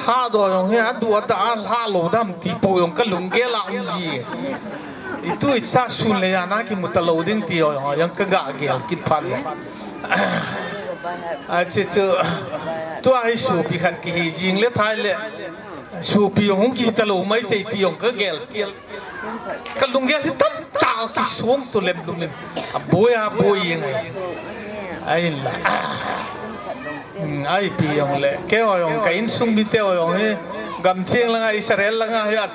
hahdoh jong hi, adu ada a hah lou dam ti po jong kalunggel a um ji. Itu icha sun le jan a kimu talou ding ti ho jong, jong kaga gel kit phat le. Ahi chu chu, tua hi sopi khat kihi jing le thai le, sopi jong hung kihi talou mai tei ti jong kagel. Kalunggel hi tamtah kisong to lem lum in. Aboi aboi jeng ahi. Ahinla. Hmm, ahi pi jongle. Keiho jong ka insung mite ho jong hi. Gamtheng langa Israel langa hi a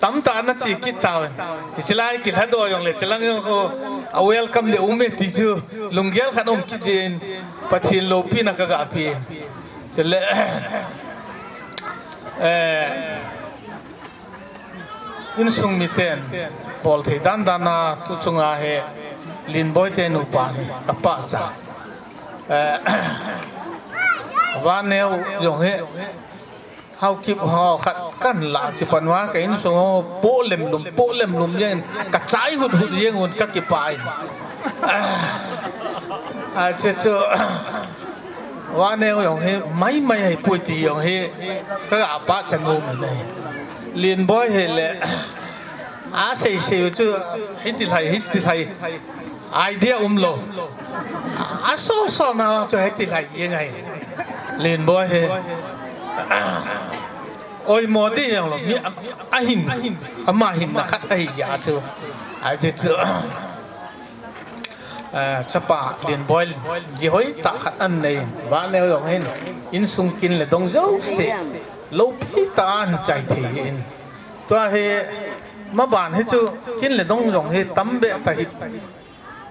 tamtah ana che kit tauvin. Hiche lai kilhadoh jongle. Chelang jong ho a welcome le um e ti chu. Lunggel khat um kit jin. Pathen loupina kaga pen. Chule. Eh, Insung miten, bol thei dan dan a, tu chunga hi, Lenboi te nupa hi, kapachat. Eh, Vaneo jong hi, Haokip ho khat kahin lah kipan uva, ka insung ho, po lem lum, po lem lum jeng, kachai hut hut jeng un kakipah in. Ah, ahi chu chu. Vaneo jong hi maimai ahipoi ti jong hi kaga pachat nom in ahi. Lenboi hi le, asei sei u chu hiti lhai, hiti lhai. Idea umlou. Asol sol na chu hiti lhai jeng ahi. Lenboi hi. Oimo ding jong lou. Mi a, ahin, ama hinna khat ahi jeh chu. Ahi chu chu. Eh, chapa Lenboi, ji hoitah khat anei, Vaneo jong hin, insung kin le dong jouse, loupi tah a ahin chai thei in. Tua hi, maban hi chu, kin le dong jong hi, tam be ta hi,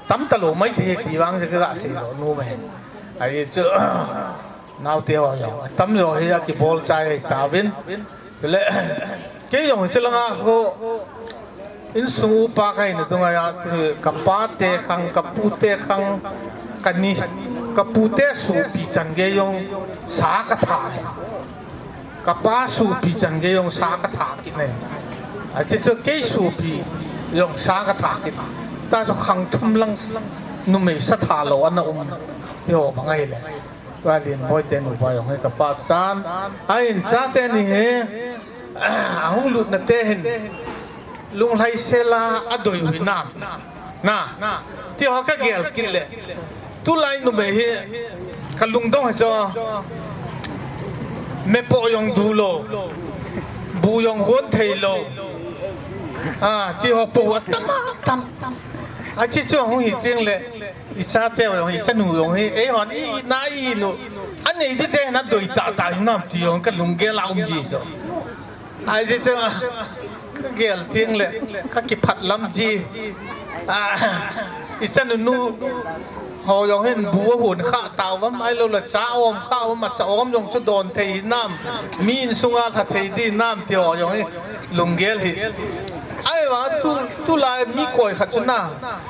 tam talou mai thei ti vang chu kaga sei lou nom e. Ahi chu, Naote ho jong, atam jo hi akibol chai ahi tauvin. Chule, kei jong hiche langa ho, insung upa kahina dunga, kapa te khang, kapu te khang, kani, kapu te sopi chan gei jong sa katha e. Kapa sopi chan gei jong sa katha kit e. Ahi chu kei sopi jong sa katha kit. Ta chu khang thum lang numei sa tha lou ana um ti ho bang ahile. Tua Lenboi te nupa jong hi kapachat. Ahin chate ni hi, ahung lutna te hin, lunglhai sela adoi u hinam. Na, ti ho kagel kit le. Tulai numei hi, kalungdong hi chu, mepoh jong du lou, bu jong hon thei lou. Ah, ti ho po atam atam. Ahi chu chu hung hi teng le. Ichate jong, ichanu jong hi, eihon i, i na i nu, anei ding te na doi tah tah hinam ti jong kalunggel a um ji chu. Ahi chu, kagel teng le, kakiphat lam ji. Ah, ichanu nu ho jong hin bu ahon kha tauvam, ahilou le cha om kha um, acha om jong chu don thei hinam, mi insunga lha thei ding nam ti ho jong hi lunggel hi. Ahivang tu, tulai mi koi khat chu na,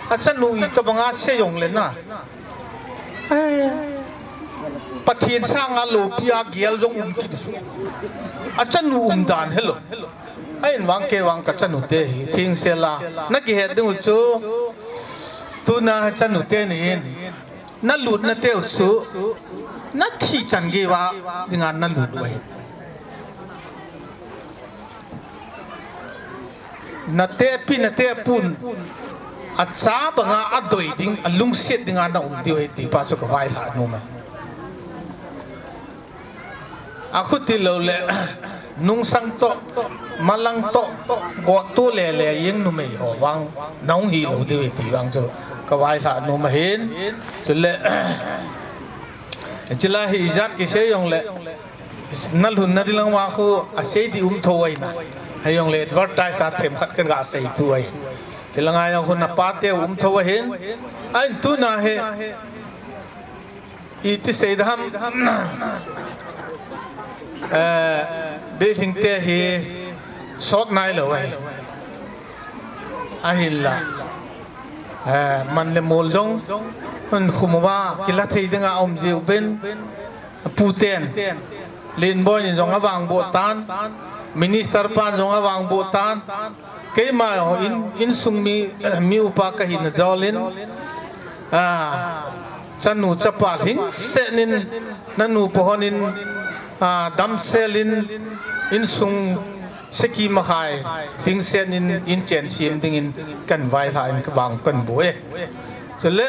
achanu itobanga sei jong le na. Ai, Pathen sanga loupi a gel jong um kit chu. Achanu umdan helou. Ahin vang kei vang kachanu te hi, thengsel a. Na kihet ding u chu, tuna chanu te ni in. Nalut nate u chu nathi chan gei uva dinga nalut u ahi. Natepi natepun acha banga adoi ding, alungset dinga naum diu ahi ti pa chu kavaihla nom e. Akhuti lou le, nungsang toh, malang toh, gotto lele jeng numei ho vang nahung hilou diu ahi ti vang chu kavaihla nom ahin. Chule, chule hi ijat kisei jongle, nalhun nading lang uva khu asei ding um thou ahi na. Hijongle advertise a themkhat kaga sei thu ahi. Chule ngai jong khu napate um thou ahin. Ahin tuna hi, iti sei ding ham, eh, Biaklhingte hi sot nailou ahi. Ahinla, eh, man le mol jong, hun khum uva kila thei dinga aum jiuvin, puten, Lenboi in jong avangboh tan, minister pan jong avangboh tan, keima jong in, insung mi, mi upa kahina jolin, ah, chanu chapa lhingset in, nanu pa hon in, ah, damsel in, insung seki makhai lhingset in, inchen sem dingin kavaihla in kavang kaboh e. Chule,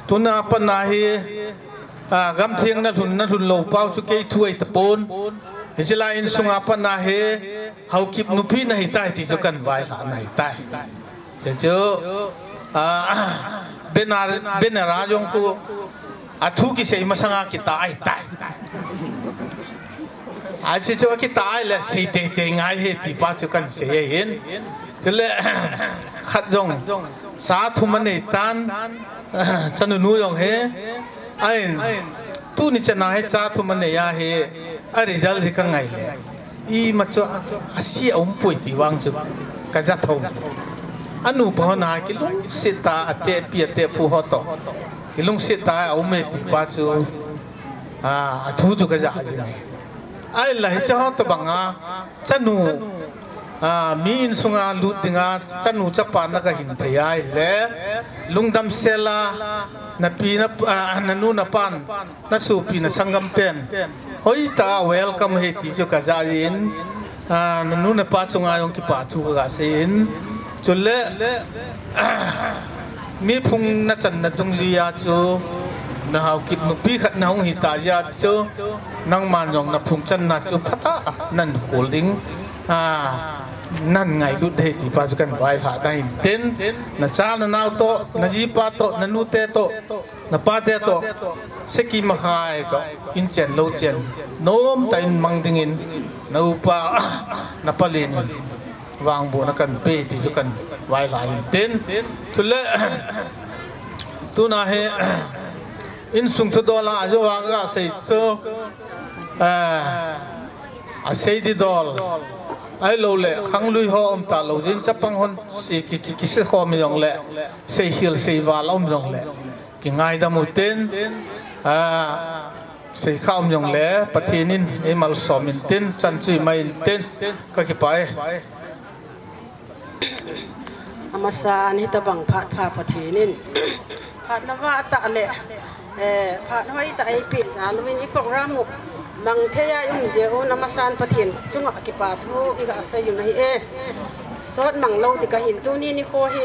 tuna pat a hi, ah, gamtheng nalhun, nalhun lou pau chu kei thu ahitapon. Hiche lai insunga pat a hi, Haokip nupi nahitai ti chu kavaihla nahitai. Chuchu, ah, banner, banner a jong khu athu kisei masanga kitah ahitai. Ahi chuchu akitah ahile sei teitei ngai ahi ti pa chu kasei ahin. Chule, khat jong, cha thum anei tan, chanunu jong hi, ahin, tuni chana hi cha thum anei ahi, a result hi kangai le, ima chu ase aumpoi ti vang chu kaja thou. Anu pa hon a kilungset tah a atepi atepu ho toh, kilungset tah a aume ti pa chu, ah, athu chu kaja jing e. Ahinla hiche ho tobanga, chanu, ah, mi insunga lut dinga, chanu chapa nagahin thei ahile, lungdam sela, napi na, ah, nanu napan, nasopi nasanggam ten hoitah a welcome ahi ti chu kaja jin, ah, nanu napa chunga jong kipa thu kaga sei in. Chule, mi phung nachanna dungjuia chu, na Haokip nupi khat nahung hita jeh a chu, nangman jong naphung channa chu phatah a nahin khol ding, ah, nahin ngailut ding ahi ti pa chu kavaihla nahin tin, nacha nanao toh, najipa toh, nanute toh, napate toh, seki makhai toh, inchen louchen nomtah in mang dingin, na upa, na palen in vangbohna kahin pe ti chu kavaihla in tin. Chule, tuna hi, insung thudol a ajou a kaga sei chu, ah, asei ding dol, ahiloule khanglui ho um talou jeh in chapang hon sei ki, ki, kisei khom jongle, seikhel seival aum jongle, kingaidam utin, ah, seikha um jongle Pathen in eimalsom intin, chan chu imai intin, kakipah e. Amasan hitobang phat pha Pathen in phat nava tah le, eh, phat hoitah eipeh jal uvin, i program u mang thei a i um jeh un amasan Pathen chunga kipa thu iga sei u ahi e. Sot mang lou ding kahin, tuni nikho hi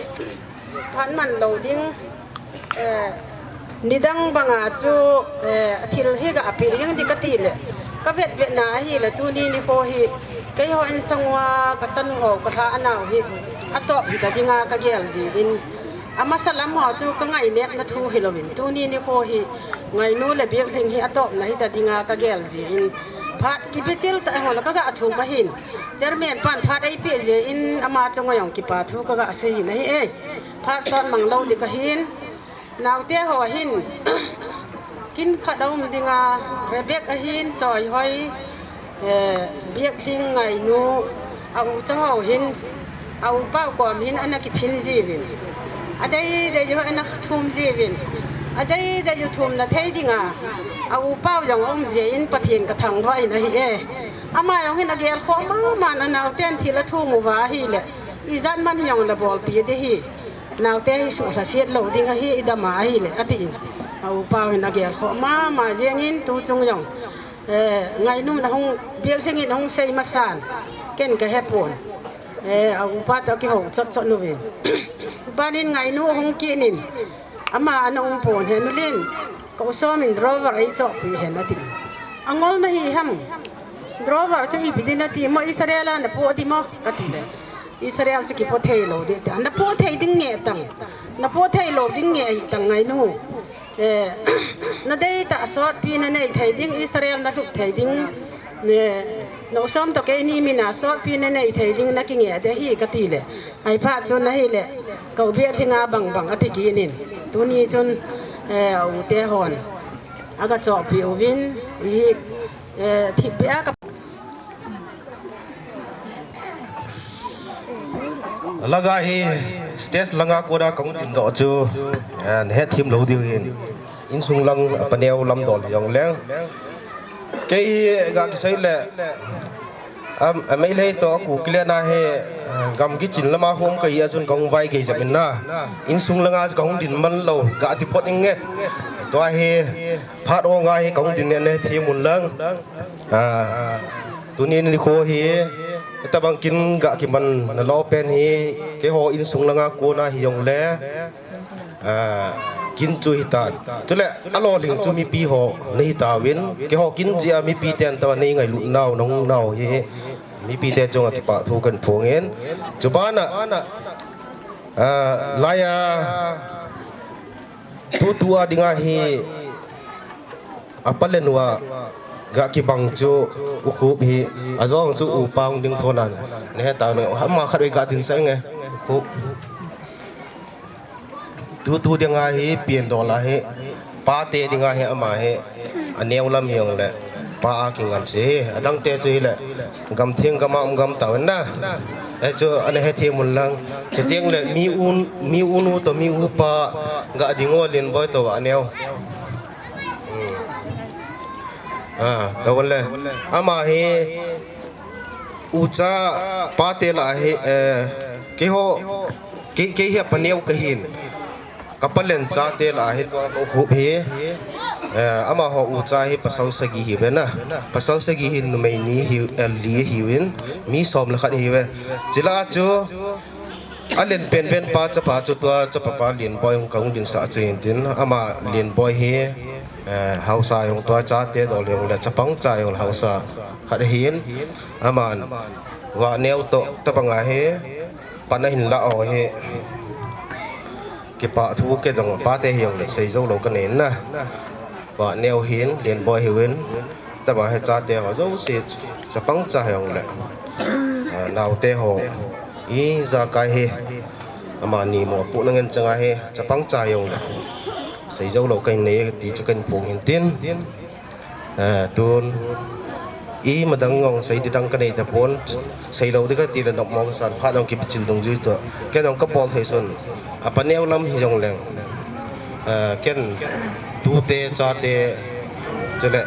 phat man lou ding, eh, nidang banga chu, eh, thil hi ga peh jing ding kati le, kavetvetna ahile tuni nikho hi keiho insung uva kachanu ho kalhah nau hi atop hita dinga kagel jin, amasa lam ho chu kangainepna thu hilouvin, tuni nikho hi Ngainu le Biaklhing hi atopna hita dinga kagel jin, phat kibichil tah ho le kaga thum ahin, chairman pan phat eipeh jeh in ama chunga jong kipa thu kaga sei jin ahi e. Phat sot mang lou ding kahin, naote ho hin, kin khat aum dinga, Rebek ahin, Choihoi, eh, Biaklhing Ngainu, a ucha ho hin, a upau kom hin ana kiphin jiuvin, adeidei u ana thum jiuvin, adeidei u thumna thei dinga a upau jong aum jeh in Pathen kathangvah in ahi e. Ama jong hin agelkhoh mama in, anaoten thil athum uva ahile, ijat man hijongle bolpi ding ahi. Naote hi suhlhasiat lou ding ahi, idam a ahile, atin. A upa hin agel khoh mama jengin tu chung jong. Eh, ngainu nahung, biak jengin ahung sei masan. Ken kahepon. Eh, a upa toh kihou chot chot uvin. Upa nin ngainu ahung kinin. Ama ana um pon he, Nu Lin, ka u Som in drawer eichohpeh hen atin. Angol nahi ham. Drawer chu ipi din ati mo, Israel a napoh di mo, katile. Israel chu kipoh thei lou di ati. Napoh thei ding nge tang. Napoh thei lou ding nge ahi tang ngainu. Eh, nadei tah sotpi nanei thei ding, Israel nalup thei ding. Ne, na u Som toh keini mina sotpi nanei thei ding nakinge de hi katile. Ahiphat chun ahile, ka u Biak Lhinga bang bang ati kinin. Tuni chun, eh, a ute hon aga chohpeh uvin, hi, eh, thipbeh a ka Langa hi stage langa kona kahung dindoh chu, eh, nahet thim lou diu hin. Insung lang a paneo lam dol jongleng. Kei ga kisei le, am, a Meitei toh Kuki le na hi, eh, gam kichin lama hom kahi a chun kahung vai gei jep in na. Insung langa kahung din man lou, ga ti phot inge. Tua hi, phat o nga hi kahung din ne ne thim un lang. Ah, tuni nikho hi, tabang kin ga kiman na lou pen hi, keiho insung langa kona hi jongle. Ah, kin chu hitan. Chule, alolhing chu mipi ho nahi tauvin. Keiho kin jeh a mipi ten tah a nei ngailut nau, nahung nau hi. Mipi te chunga kipah thu kahin phong in. Chubana, ah, laiya, tutu a dinga hi, a palen uva, ga kibang chu, U Khup hi, ajong chu upa hung ding thon an. Nahe tauve, ama khat vei ga din sah inge, U Khup. Tutu dinga hi, pian dol a hi, pate dinga hi, ama hi, aneo lam hi jongle, pa a kingan chu hi, adang te chu hile, gam theng gam a um gam tauvin na. Eh, chu ana he thim un lang, chuteng le, mi u, mi u nu toh, mi u pa, ga ding o Lenboi toh aneo. Hmm. Ah, tawale. Ama hi ucha pate lah a hi, eh, keiho, kei, kei hi a paneo kahin. Ka palen chate lah a hi tua ka U Khup hi. Eh, amaho ucha hi pasal sagi hiuve na. Pasal sagi hin numei ni hi, eh, li hiuvin. Mi som le khat hiuve. Chule chu, alen penpen pa chapa chu tua chapa pa Lenboi hung kahung dinsah chu hintin, ama Lenboi hi, eh, haosa jong tua chate dol jongle chapang cha jong haosa khat ahin, aman Vahneo toh tabang a hi pan ahin lah u hi kipah thu kei jong pate hi jongle sei jou lou kanei na. Vahneo hin, Lenboi hiuvin, tama hi chate ho jouse, chapang cha hi jongle. Ah, naote ho, ijakai hi, amani mopohna ngen chang a hi, chapang cha hi jongle. Sei jou lou kanei ti chu kahin phong hintin. Ah, tun, imadang jong sei ding dang kanei tapon, sei lou ding kati le nopmo kasan, phat jong kipichil dungjui toh. Ken jong kabol thei sun, a paneo lam hi jongleng. Ah, ken tute, chate, chule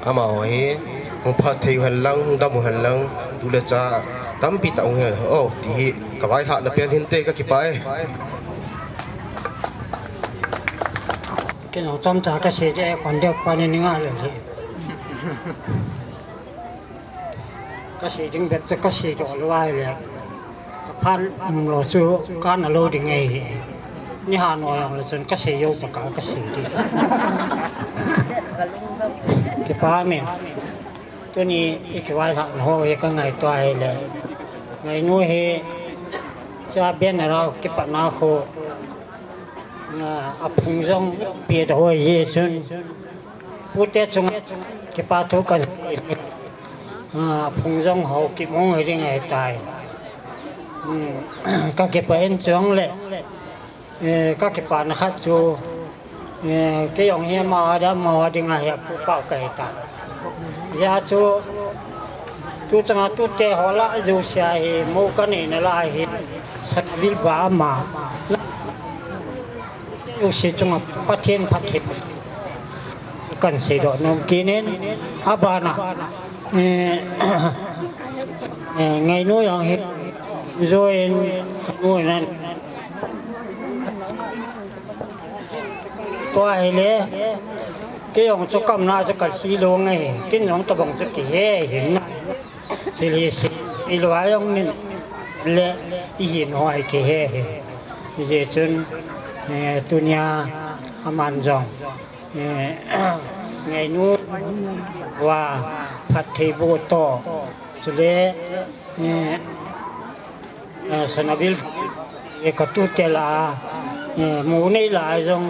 amaho hi, hung phatthei u hen lang, hung dam u hen lang, tu le cha tampi tah hung hen, o, ti hi, kavailhahna pen hinte, kakipah e. Ken jong chomcha kasei ding, eh, kon deu pa ni ni nga le hi. Kasei ding bep chu kasei doh lou ahile. Kaphat umlou chu kana lou ding ahi. Ni ha noi jongle chun kasei jou chu ka, kasei ding. Kipah me. Tuni i kivailhahna ho hi kangaito ahile. Ngainu hi cha ben a rao kipatna khu. Ah, aphung jong pia doh jeh chun. Pute chunga kipa thu kan, ah, aphung jong ho kimong hi ding ahitai. Hmm, kakipah in chule, eh, kakipana khat chu, eh, kei jong hi amaho ding, amaho ding a hi apu pau kahitai. Hijeh chun, tu changa tute ho lah jouse a hi, mo kanei nalai hi, Sangvil ba ama. Jouse chunga Pathen phatthei kan seidoh nom kit in, abana, eh, eh, ngainu jong hi, join, ngainu nan, Tua hile, kei jong chu kamna chu ka hi lo ngai, kin jong tabang chu kihe hin na. Thil hi si, i lo a jong min le i hin ho ai kihe hi. Hijeh chun, eh, tunia aman jong, eh, ngainu va phatthei boh toh, chule, eh, eh, Sanabil, eh, ka tute lah a, eh, mu nei lah a jong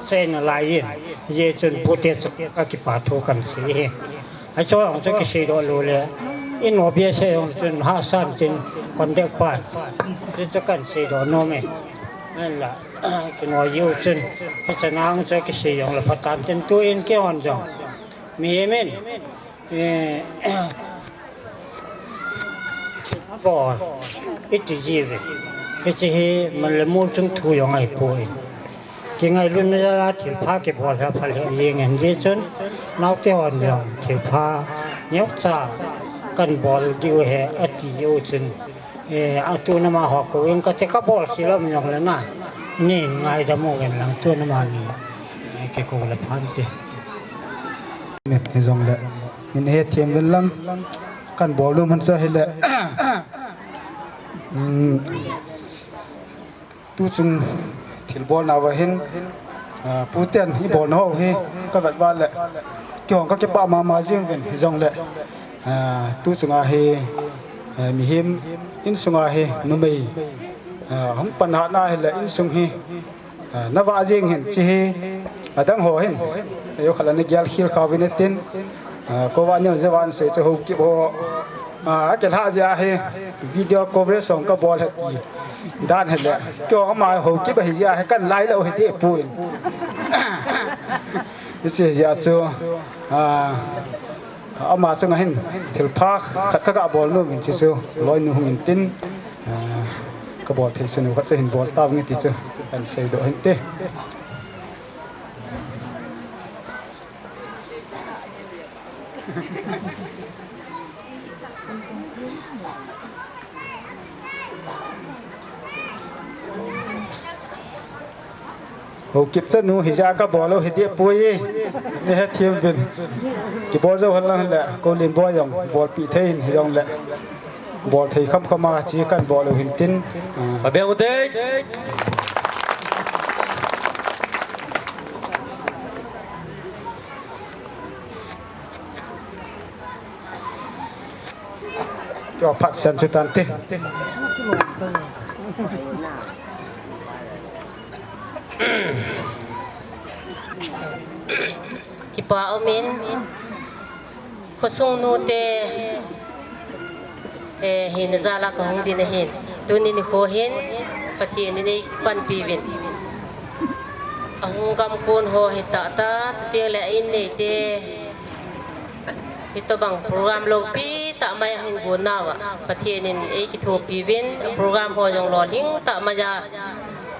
sei nalai in, hijeh chun pute chu ka kipathu kan sei hi. Ahi chu jong chu kisei doh lou le, in obvious jong chun hahsa in tin contact pan, chu chu kan sei doh nom e. Ahinla, kinoi jiu chun, hiche nang chu kisei jong le phat tan tin tuin keihon jong mihem in, eh, bol, iti jiuve. Hiche hi man le mol chung thu jong ahipoi. Kingailutna jal a thilpha kibol hi aphalheh jeng in, hijeh chun naote hon jong thilpha neocha kan bol diu ahi ati jiu chun, eh, atuna ma ho kou in kati, kabol khel um jong le na, nei ngaidam uvin lang tuna ma ni, eh, kikou le phan te. Hijongle, nin hethem uvin lang, kan bol nom hon chu ahile, um, tuchung thilbol nauva hin, ah, puten ibolna ho hi ka vet uva le, keihon ka kipah mama jing uvin, hijongle, ah, tuchunga hi, eh, mihem insunga hi numei, ah, hung pan hatna hile insung hi, ah, na vah jeng hin, hiche hi adang ho hin, eiho khat le na gel khel kha uvin tin, ah, kou va neo jeh a vang sei chu Haokip ho, ah, akilhah jeh a hi video coverage jong kabol ahi ti dan hile, keiho ama Haokip ahi jeh a hi kan lai lou hi deh poi. Hiche jeh a chu, ah, ama chunga hin thilpha khat ka ga bol nom in, hiche chu loinu hung in tin, ah, ka bol thei sunu khat chu hin bol tauvin ti chu kan sei doh hinte. Haokip chanu hijeh a kabol u hi deh poi. Nei hethem uvin. Kibol jou hen lang le, Koulen boi jong bolpeh thei in, hijongle bol thei khamkham a, hiche kan bol u hin tin. Ah. Pabeng ute. Kio phat sen chu tante. Kipa umin, khosung nute, eh, hina jal a kahung ding ahin. Tuni nikho hin, Pathen in eipanpi uvin. Ahung gam kon ho hita ta, chuteng le a in neite, hitobang program loupi tah mai a hin gon nauva, Pathen in eikithopi uvin, program ho jong lolhing tah mai a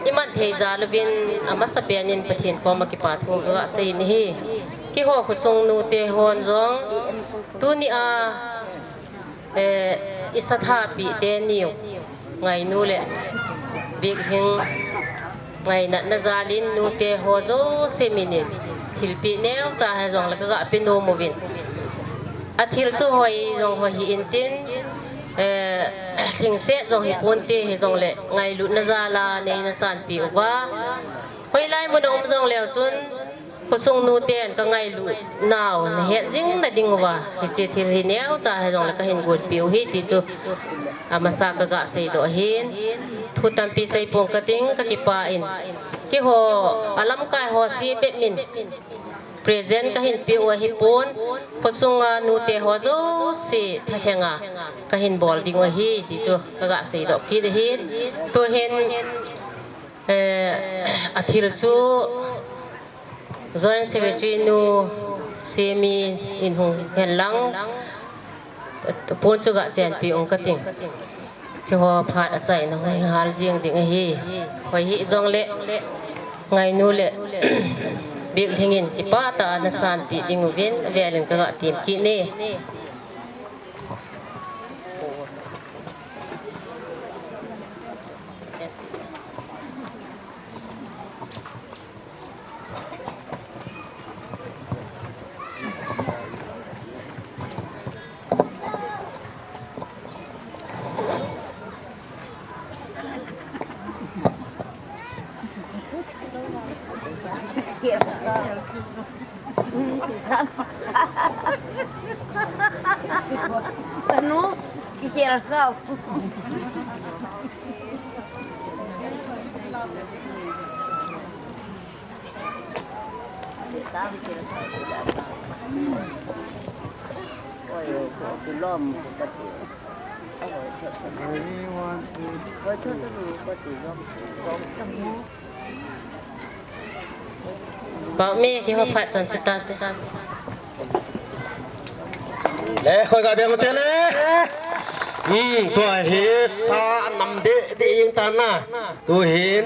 iman thei jal uvin, amasapen in Pathen koma kipa thu kaga sei in ahi. Keiho khosung nute hon jong, tuni a, eh, isa thapi teni u, ngainu le biklhing ngainatna jal in nute ho jouse min in thilpeh neocha hijongle kaga pe nom uvin. Athil chu hoi jong hoi hih in tin, eh, lhingset jong hi ponte hijongle ngailutna jal a neina sanpeh uva, hoilai mun a um jongleu chun, khosung nuten kangailut nau nahet jing nading uva, hiche thil hi neocha hijongle kahin gonpeh u ahi ti chu amasa kaga seidoh ahin. Thu tampi seipong kating, kakipah in. Keiho alamkai ho se bep min present kahin peh u ahipon, khosunga nute ho jouse thalhenga kahin bol ding u ahi ti chu kaga seidoh kit ahin. Tuhin, eh, athil chu Joint Secretary nu Semi in hung hen lang, pon chu ga chenpi ung kating. Hiho phat achaina hung hal jing ding ahi. Hoi hijongle ngainu le biklhing in kipah tah a nasanpi ding uvin avel in kaga tem kit e. Kanu, kikhel kau. Ba me ki ho phat chan se ta te. Le, khoi ga beng te le. Hmm, tua hi sa nam de de ing ta na. Tu hin,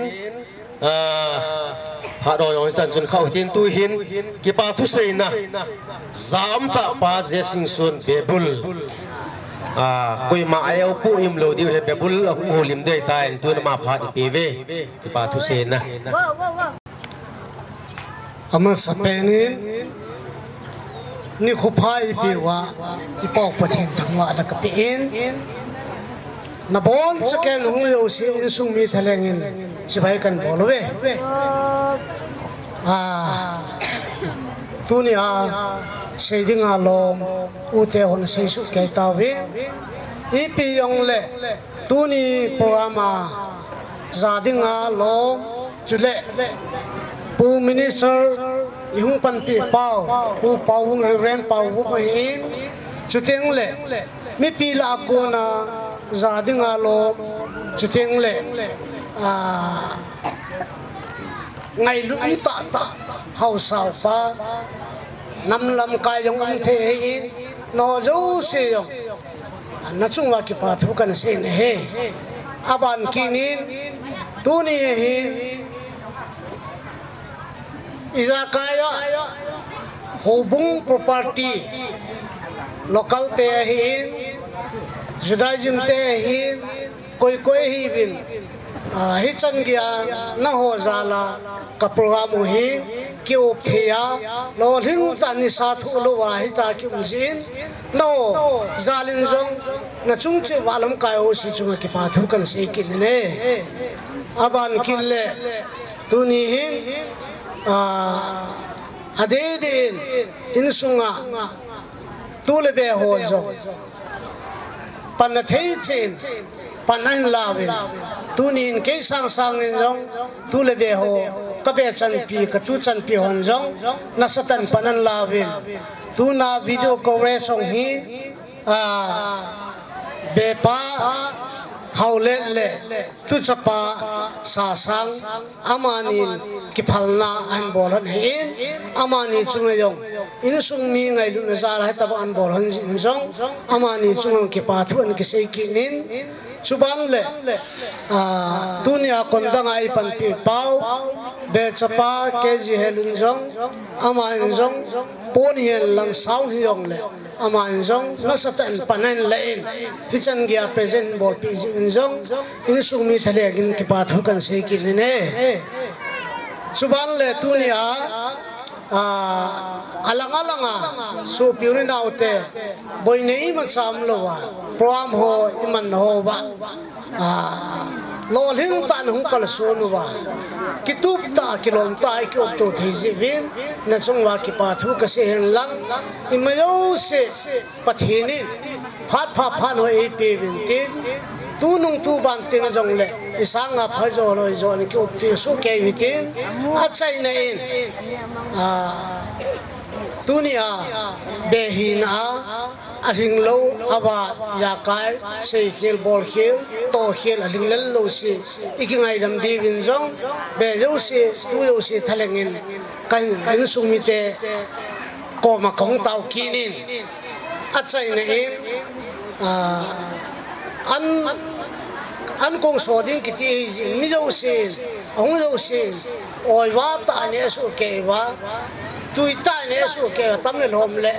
ah, ha do yong san chun khau tin tu hin, kipa thu seina. Jam ta pa je sing sun bebul. Ah, koima ai au pu im lo diu he bebul, ah, hu lim dei ta in tu na ma phat pe ve. Kipa thu seina. Amasapen in, nikho pha ipi uva, i Pau Pathen thangvahna kape in, nabon chaken hung jouse insung mi thalheng in, chibai kan bol uve. Ah, tunia, sei dinga lom, ute hon sei suh kei tauvin, ipi jong le, tuni program a, ja dinga lom, chule, Pu Minister i hung panpi pau, Pu Pau Vung, Reverend Pau Vung ahin, chuteng le, mipi lah a kona, ja dinga lom, chuteng le, ah, ngailut um tah tah, haosa upa, nam lamkai jong um thei ahin, nangho jouse jong, na chunga kipa thu kana sei ahi. Aban kit in, tuni ahin, ijakai a, houbung property, local te ahin, Judaism te ahin, koi koi ahiuvin, ah, hichan geiya nangho jal a ka program u hi ki-up thei a, lolhing tah in nisa thoh louva hitia ki-um jin, nangho jal in jong na chung cheh uva lamkai ho jouse chunga kipa thu kana sei kit in ahi. Aban kit le, tuni hin, ah, adeh deh in, insunga, tu le be ho jong, panna thei cheh in, pan ahin lauvin. Tunin kei sang sang in jong, tu le be ho, ka be chanpi, ka tu chanpi hon jong, nasatah in pan ahin lauvin. Tuna video coverage jong hi, ah, bepa, Haolet le, tuchapa, Sasang, amanin kiphalna ahin bol hon ahin, amani chunga jong, insung mi ngailutna jal a hitabang ahin bol hon jeh in jong, amani chunga jong kipa thu ana kisei kit in, chuban le, ah, tunia kon danga eipanpi pau, bechapa K G Helun jong, aman jong, pon hihen lang sound hijongle, aman jong, nasatah in pan ahin la in, hichan geiya present bolpeh jeh in jong, insung mi thalheng in kipa thu kana sei kit in ahi. Chuban le tunia, ah, alang alang a, sopi u le naote, boina imacha umlouva, program ho iman ho uva, ah, lolhing tah in hung kalson uva, kitup tah, kilom tah, iki-up to thei jeh uvin, na chung uva kipa thu kasei hen lang, ima jouse, Pathen in phat pha phat hoi eipeuvin tin, tunung tuban teng jongle, isanga phajo loi jo in ki-up to soh kei uve tin, achaina in, ah, tunia, be hina a, alhinglou, avat, jakai, seikhel, bolkhel, tohkhel, alhinglel jouse, iki ngaidam diuvin jong, be jouse, tu jouse thalheng in, ka insung mite koma kahung tao kit in, achaina in, ah, an, an kong so ding kiti ahi jeh in, mi jousen, ahung jousen, oiva tah in eisuh kei uva, tui tah in eisuh kei uva, tam le lhom le,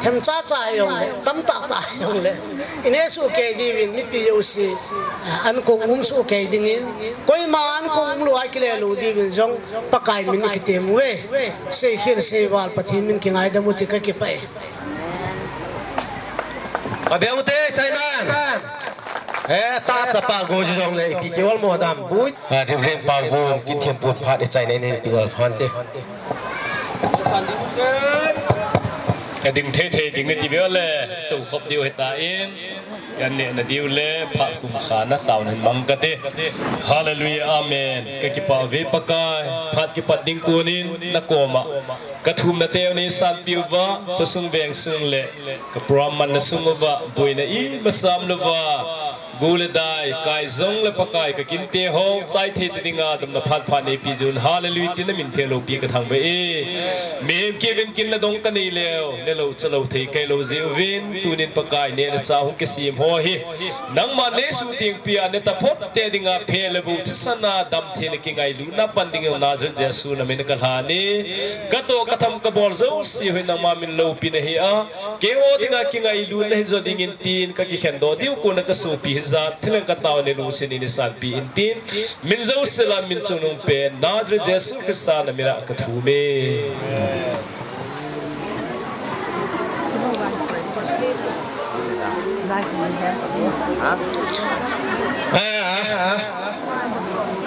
themcha cha hijongle, tamtah tah hijongle, ineh soh kei diuvin mipi jouse, ah, an kong um soh kei dingin, koima an kong umlou a kile lou diuvin jong, Pakai min in kitem uve. Seikhel seival Pathen min kingaidam u ti kakipah e. Abeng ute, chainan. Eh, ta chapa go ji jong le, ipi kiol mo dam, bui. Ah, Reverend Pa Vum, Kinthempu phat ichai nei nei pi ol phan te. Ka ding thei thei ding ti be le, to khop diu hita in. Yan ne na diu le, phat kum kha na tau nen mang ka te. Hallelujah, amen. Ka kipah ve Pakai, phat kipat ding kunin, na koma. Ka thumna teu ni sanpi uva, khosung veng sung le, ka program manna sung uva, boina ima sam louva. Gu le dai, kai jong le Pakai ka kinte ho, chai thei te dinga damna phat phat nei pi jun, hallelujah, tina min thei lou pi ka thang ve e. Mihem kivin kin le dong ka nei leu, le lou cha lou thei kai lou ji uvin, tunin Pakai ne le cha hung kisim ho hi. Nangma nei su ting pi a ne ta phot te dinga phe le bu cha sana dam thei le kingailutna pan ding na jo Jesu na min ka lha ni. Ka to ka tham ka bol jo si hui nangma min lou pi na hi a. Keiho dinga kingailut le hi jo dingin tin ka kikhen doh diu kona ka sopi hi jat thil ka tao ne lungsin in sanpi in tin min jo sela min chungnung pen Nazareth Jesu Christa na mina ka thum e.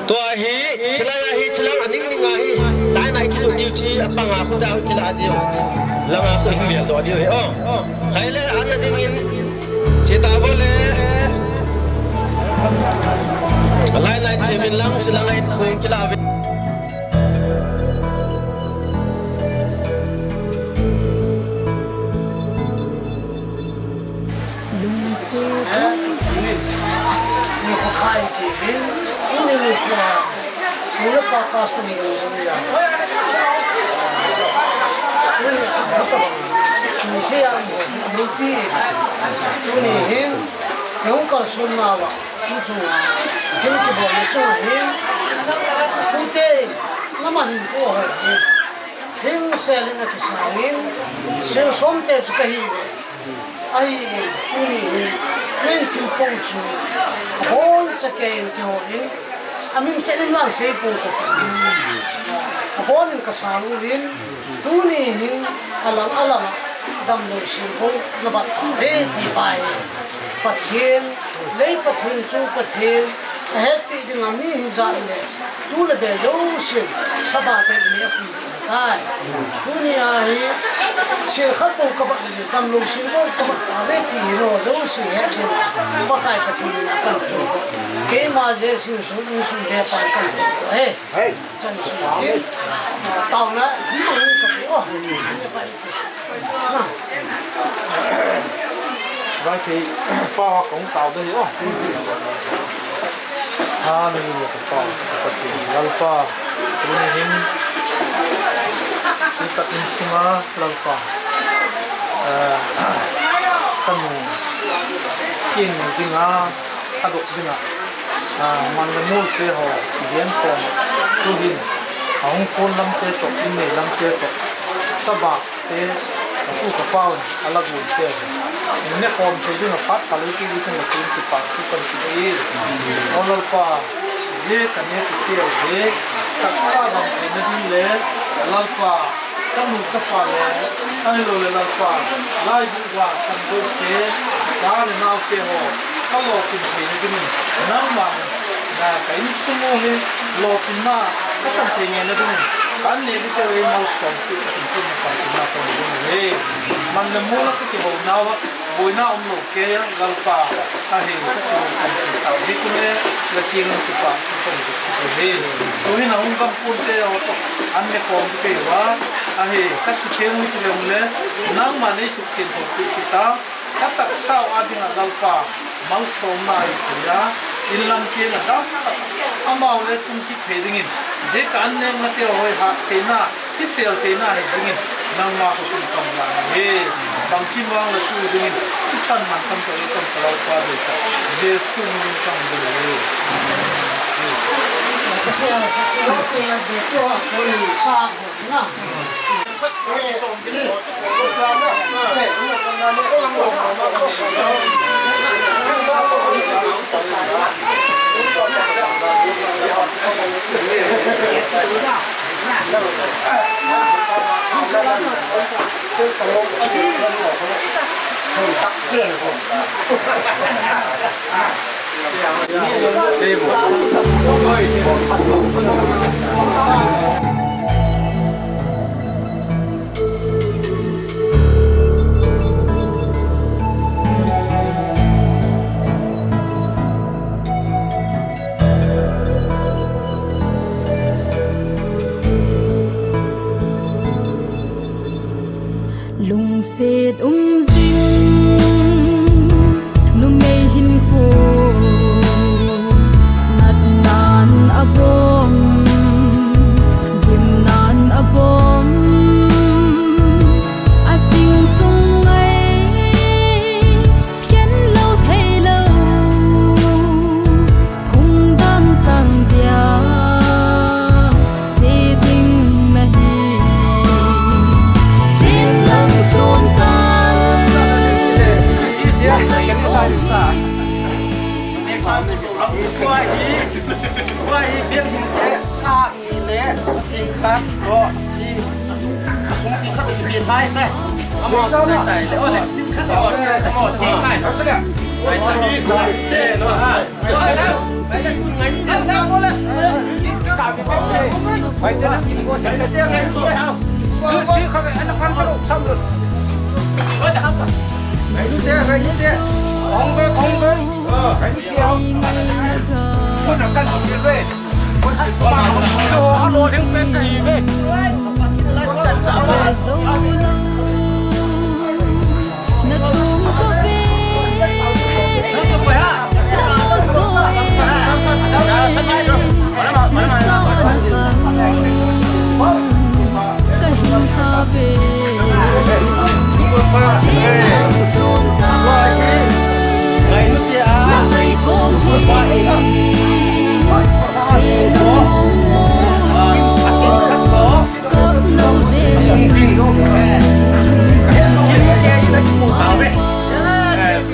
Tua hi, chilai a hi, chilang aning ning a hi, lai nai kisu diu chi, apang a khu ta hu kila diu, lang a khu hin vel do diu hi, oh. Khai le, an na ding in, chi ta vo le. Lai nai chi min lang, chilang a hin khu kila ve. Tuni hin, nung kalsonna va, nung chunga, hin kibol nung chunga hin, tute, naman hin ko ho hin, hin selin a kisangin, sil som te chu kahi ve. Ahi, tuni hin, nin thil po chu, abon cha ke in kiho in, amin chen in lang sei po ko. Abon in kasang uvin, tuni hin, alang alang, damlou sin ko, na bat ve ti pai. Pathen, lei Pathen chu Pathen, ahetpi dinga mi hi jat le, tu le be jousen, Sabbath te ni a kum tai. Tuni a hi, sil khat bou ka bat le, damlou sil bou ka bat ta ve ti hi lo, jouse het ding, Pakai Pathen min a kan thum. Keima Jesu sun, in sun be pa kan thum. He. Hey. Chan sun tin, taona, hin mang ka ti, oh. Vai thei, pa wa kong tao de, oh. Hallelujah, Ka Pa, Ka Pathen, Lalpa, tuni hin, tutak insunga, Lalpa, eh, chanu, kin dinga, adok dinga, ah, man le mol te ho, gen khom, tuhin, ahung kon lam te toh, innei lam te toh, Sabbath, te, ka pu ka pa un, ala gun te. Ne khom thei ding a phat khat le ti ding le tin kipa, kipa ti e. O Lalpa, je ka ne ti te je, taksa bang thei na ding le, Lalpa, ka nu ka pa le, ahilou le Lalpa, lai bu ga kan do te, cha le nao te ho, ka lolhin thei na ding, nangma na ka insung u hi, lolhinna, ka chan thei ngai na ding, kan ne di te le malsom ti, ka tin tin na kan tin na kan ding le. Man le mol a ka kihou nau a, boina um lou kei a, Lalpa, ahi, ka kihou kan ti ta, hi ku le, la kiang kipa, ka kan ti ti he. Tu hi na hung kam kun te, o to, an ne khom ti kei va, ahi, ka su theng ti le um le, nangma nei suk theng ti ti ta, Ka taksa u a dinga Lalpa, malsomna i pui a, in lam kiang a dam tak, amau le tung kit thei dingin, je ka an neng na te hoi ha theina, kisel theina hi dingin, nangma ko tung kam la na he, bang kim vang la tu dingin, kisan man kam to i kam ka Lalpa de ka, Jesu min kam de he. Kasi ang, okay, ang dito, ako yung sa, na. Lungset um jing numei hinkho, natnan abom, gimnan abom, asing sung ngai, khen lou thei lou. Phung dang chang dia che ding nahi. Chen lang sun ta. Tua hi, tua hi biak hin te sa ni le sing khat ko chi. Sung ti khat ki pi sai se. Amo sai tai le o le. Amo sai tai. Sai tai. Te no.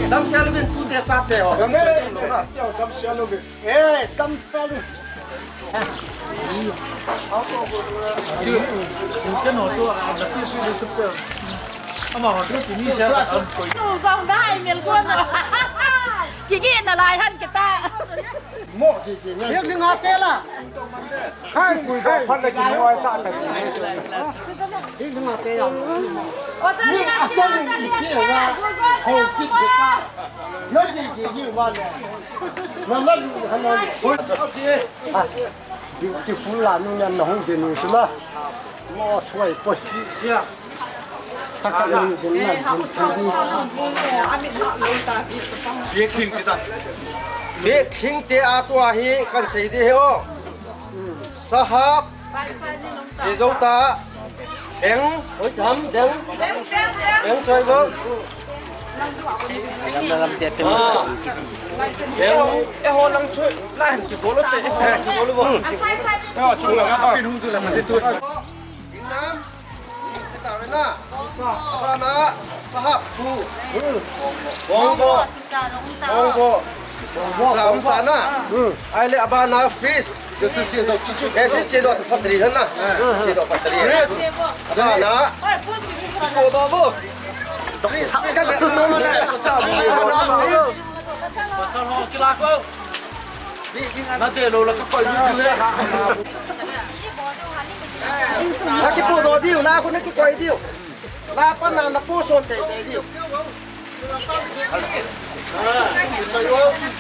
Dam sia luvin, tute chate ho. Dam sia luvin. Eh, dam sia luvin. Kiki na lai han kita. Mo kiki. Hik ling ate la. Khai, khai. Hik ling ate ya. Ni ate ni kiki wa. Ho kiki sa. Lo kiki wa le. Lo lo lo. Beautiful la nu yan na hung de nu sula. Mo thuai poi. Sia. Chaka nu din na din. Biak ling kita. Biak ling te a tua hi kan sei de he o. Sahap. Che zo ta. Beng, oi cham, beng. Beng choi bo. Ah. Beng, eh, ho lang choi. Lai han ki bolo te, eh, ki bolo bo. Asai, sai, te. Ah, chung la ka. Pin hung chu la ka te tu. Inam. Kita wena. Bana, sahap tu. Bong bo. Bong bo. Sa um ta na. Ai le abana freeze. Che, che, che, che, che, eh, che, che do patri na. Che do patri. Freeze. Abana. Ko do bo. Freeze. Abana freeze. Pasal ho kila ko. Na de lo la ka koi ni tu he. Na ki po do diu, na ko na ki koi diu. La pa na na po son te te diu.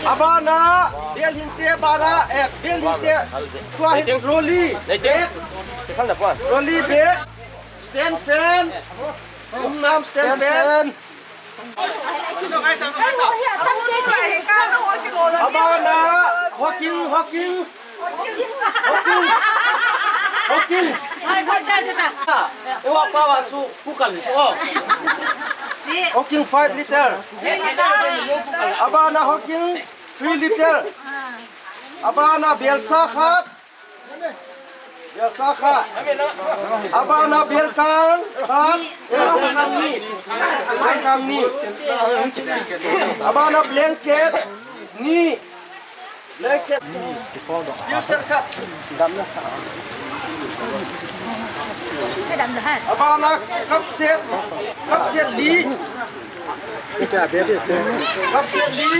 Abana, bel hin te abana, eh, bel hin te. Tua hin trolley. Trolley be. Stand fan. Um nam stand fan. Abana, hocking, hocking. Hawkins! Hawkins! Ewa pawa chu kukal hi chu o. Hawking five liter. Abana Hawking three liter. Abana belsa khat. Belsa khat. Abana belkang khat. Eh, belkang ni. Belkang ni. Abana blanket ni. Blanket. Steel set khat. Abana cup set. Cup set li. Cup set li.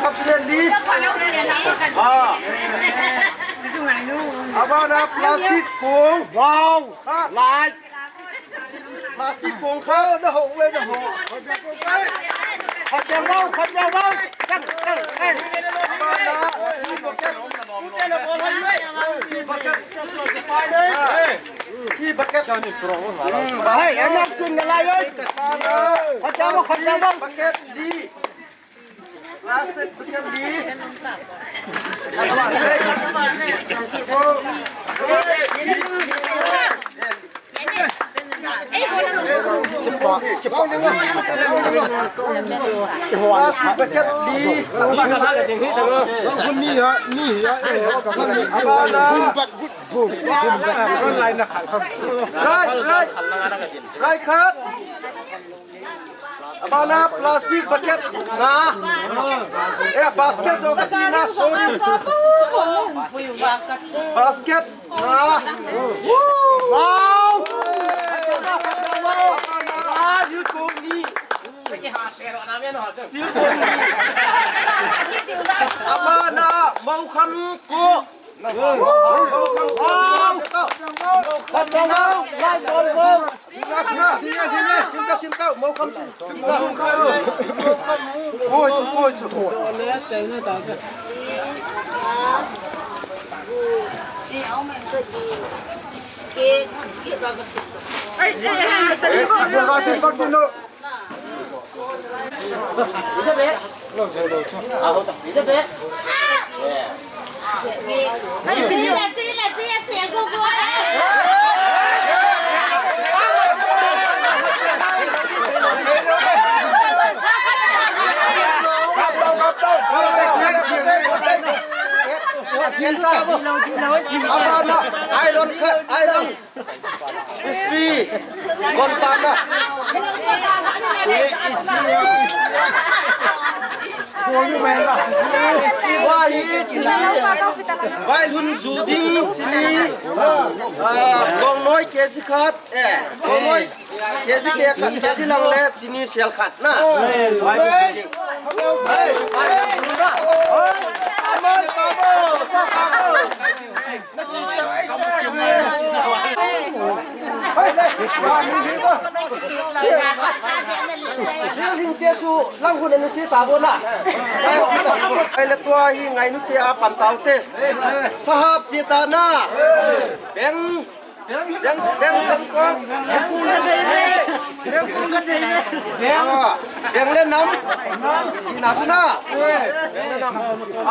Cup set li. Ah. Abana plastic kong. Wow. Khat. Lai. Plastic kong khat. Na ho, na ho. Khat jang bau, khat jang bau. Jang, jang, jang. Abana, bucket. Bucket. Ki bucket. Hai, anak kun nalai oi. Khat jang bau, khat jang bau. Bucket li. Plastic bucket li. Plastic bucket li. Right, right. Right, cut. Abana plastic bucket nga. Eh, basket jo kati na, sorry. Basket nga. Wow! Abana, ah, steel kong ni. Steel kong ni. Abana moukham ko. Iron cut, iron. History. Kon pana. Wa hi chini. Vailhun ju ding chini. Ah, kongnoi K G khat. Eh, kongnoi K G khat, K G lang le chini sel khat na. Vailhun ju ding. Hing te chu lang hun ani chi ta bo na. Ai le tua hi ngainu te a pan tau te. Sahab chi ta na. Beng, beng, beng, beng ko. Beng le nam. Ina chu na. Beng le nam.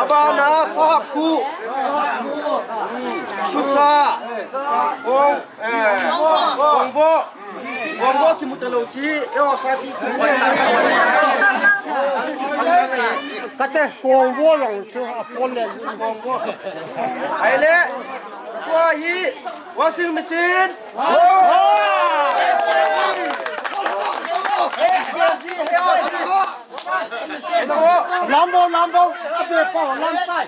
Abana sahab khu. Tutsa. Kong, eh, kongvo. Kongvo kimu talou chi. Yo, sapi khu. Kate kongvo lang chu a pon le. Kongvo. Ai le. Tua hi washing machine. Lambo, lambo, abe pa lam tai.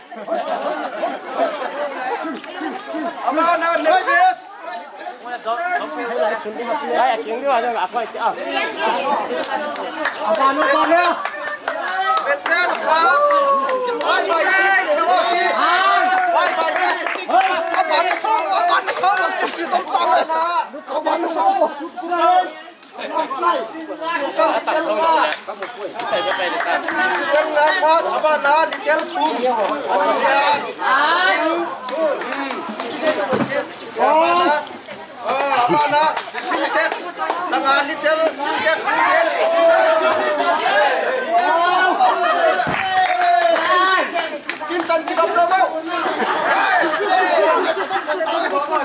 Amana mattress. Amana mattress. Mattress khat. Five by six. Five by six. Amana song, amana song. Sintex, sanga liter, Sintex, Sintex. Kintan kidom dom mo. Kintan kidom dom mo.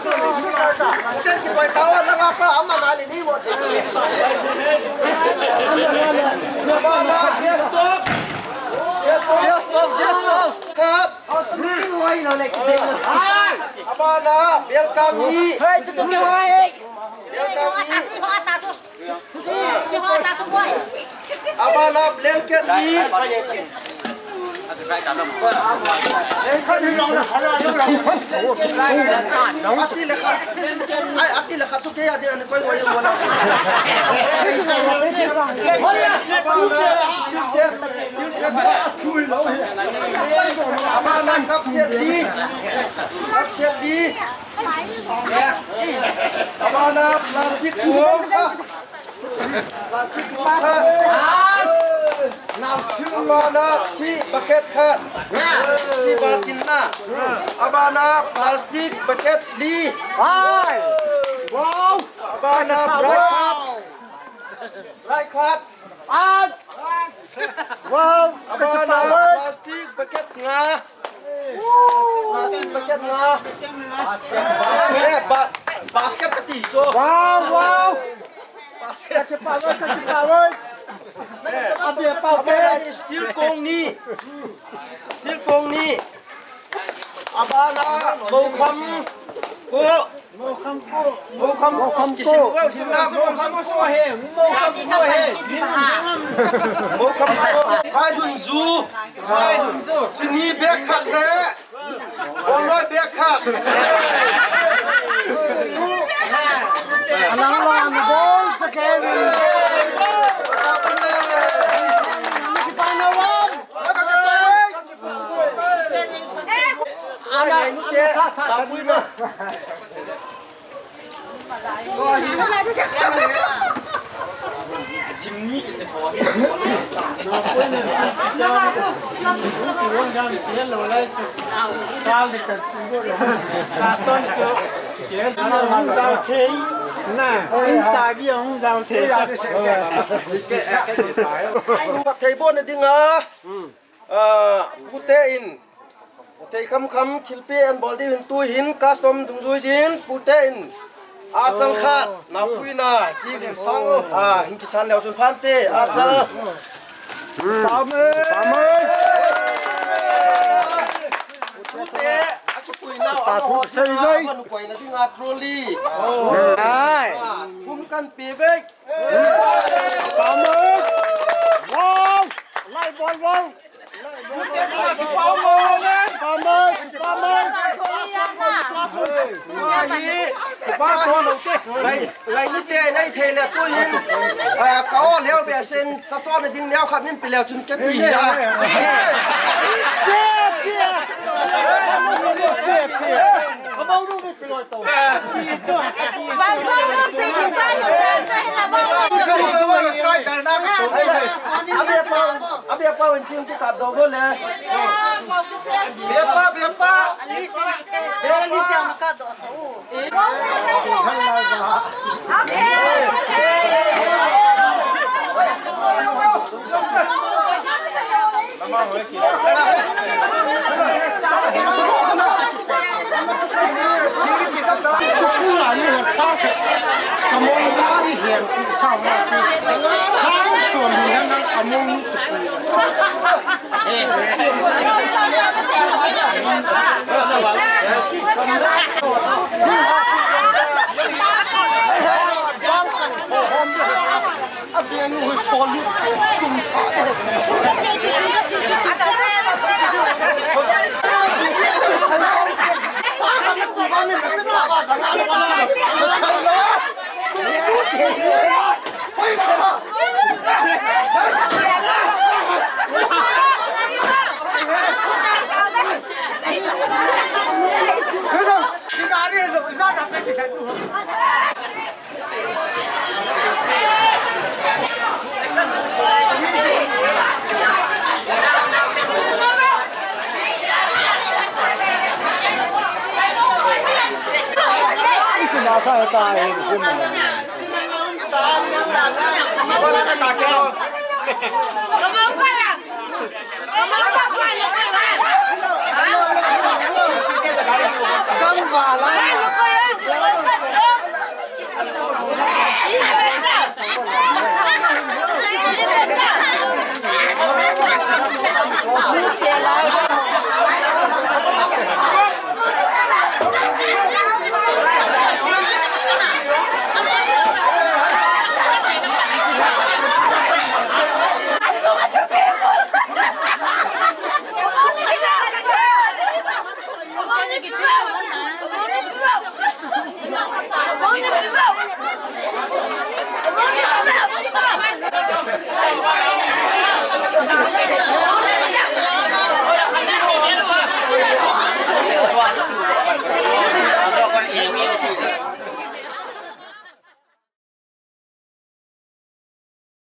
Kintan kidom dom mo. Langa pa, ama nali ni mo. Ama na, gas stove. Gas stove, gas stove, gas stove. Cut. Ama na, welcome ni. Hey, tutu ni hoi. Welcome ni. Abana blanket ni. Ati le khat. Ai, ati le khat chu kei a ding a ni koi koi mo la. Steel set, steel set. Abana cup set li. Cup set li. Abana plastic bowl khat. Plastic bowl khat. Abana thi bucket khat. Thi baltin na. Abana plastic bucket li. Hai. Wow. Abana bright khat. Bright khat. Ai. Wow. Abana plastic bucket nga. Plastic bucket nga. Eh, ba-, basket kati chu. Wow, wow. Basket. Kati pa wai, kati pa wai. Eh. Abi pa. Abana steel kong ni. Steel kong ni. Abana bokham ko. Mokham ko. Mokham ko. Kisim ko, kisim ko. Mokham ko he. Mokham ko he. Mokham ko. Vailhun ju. Vailhun ju. Chini bag khat le. Bongloi bag khat. Alang lang na bol sa kemi. Kipan na wan. Ana, ana, tha, tha, tha, tha. Thei bo na dinga. Ah, pute in, thei kham kham thilpeh an bol diu hin tu hin custom dungjui jin pute in achal khat, napuina, chi, ah, hin kisan leu chun phante, achal. Pute, akipuina, pa thu sei jai. Anu koina dinga trolley. Ai. Ah, thum kan pe ve. Pamai! Wow! Lai bol wow! Pamai! Pamai! Lai, lai ni te, nai thei le tu hin. Ah, ka o leo be sen, sa chon ding neo khat nin pe leo chun ke ti ya. Abi apa, abi apa wencing tu kap dogo le. Bepa, bepa. Beli dia maka dosa u.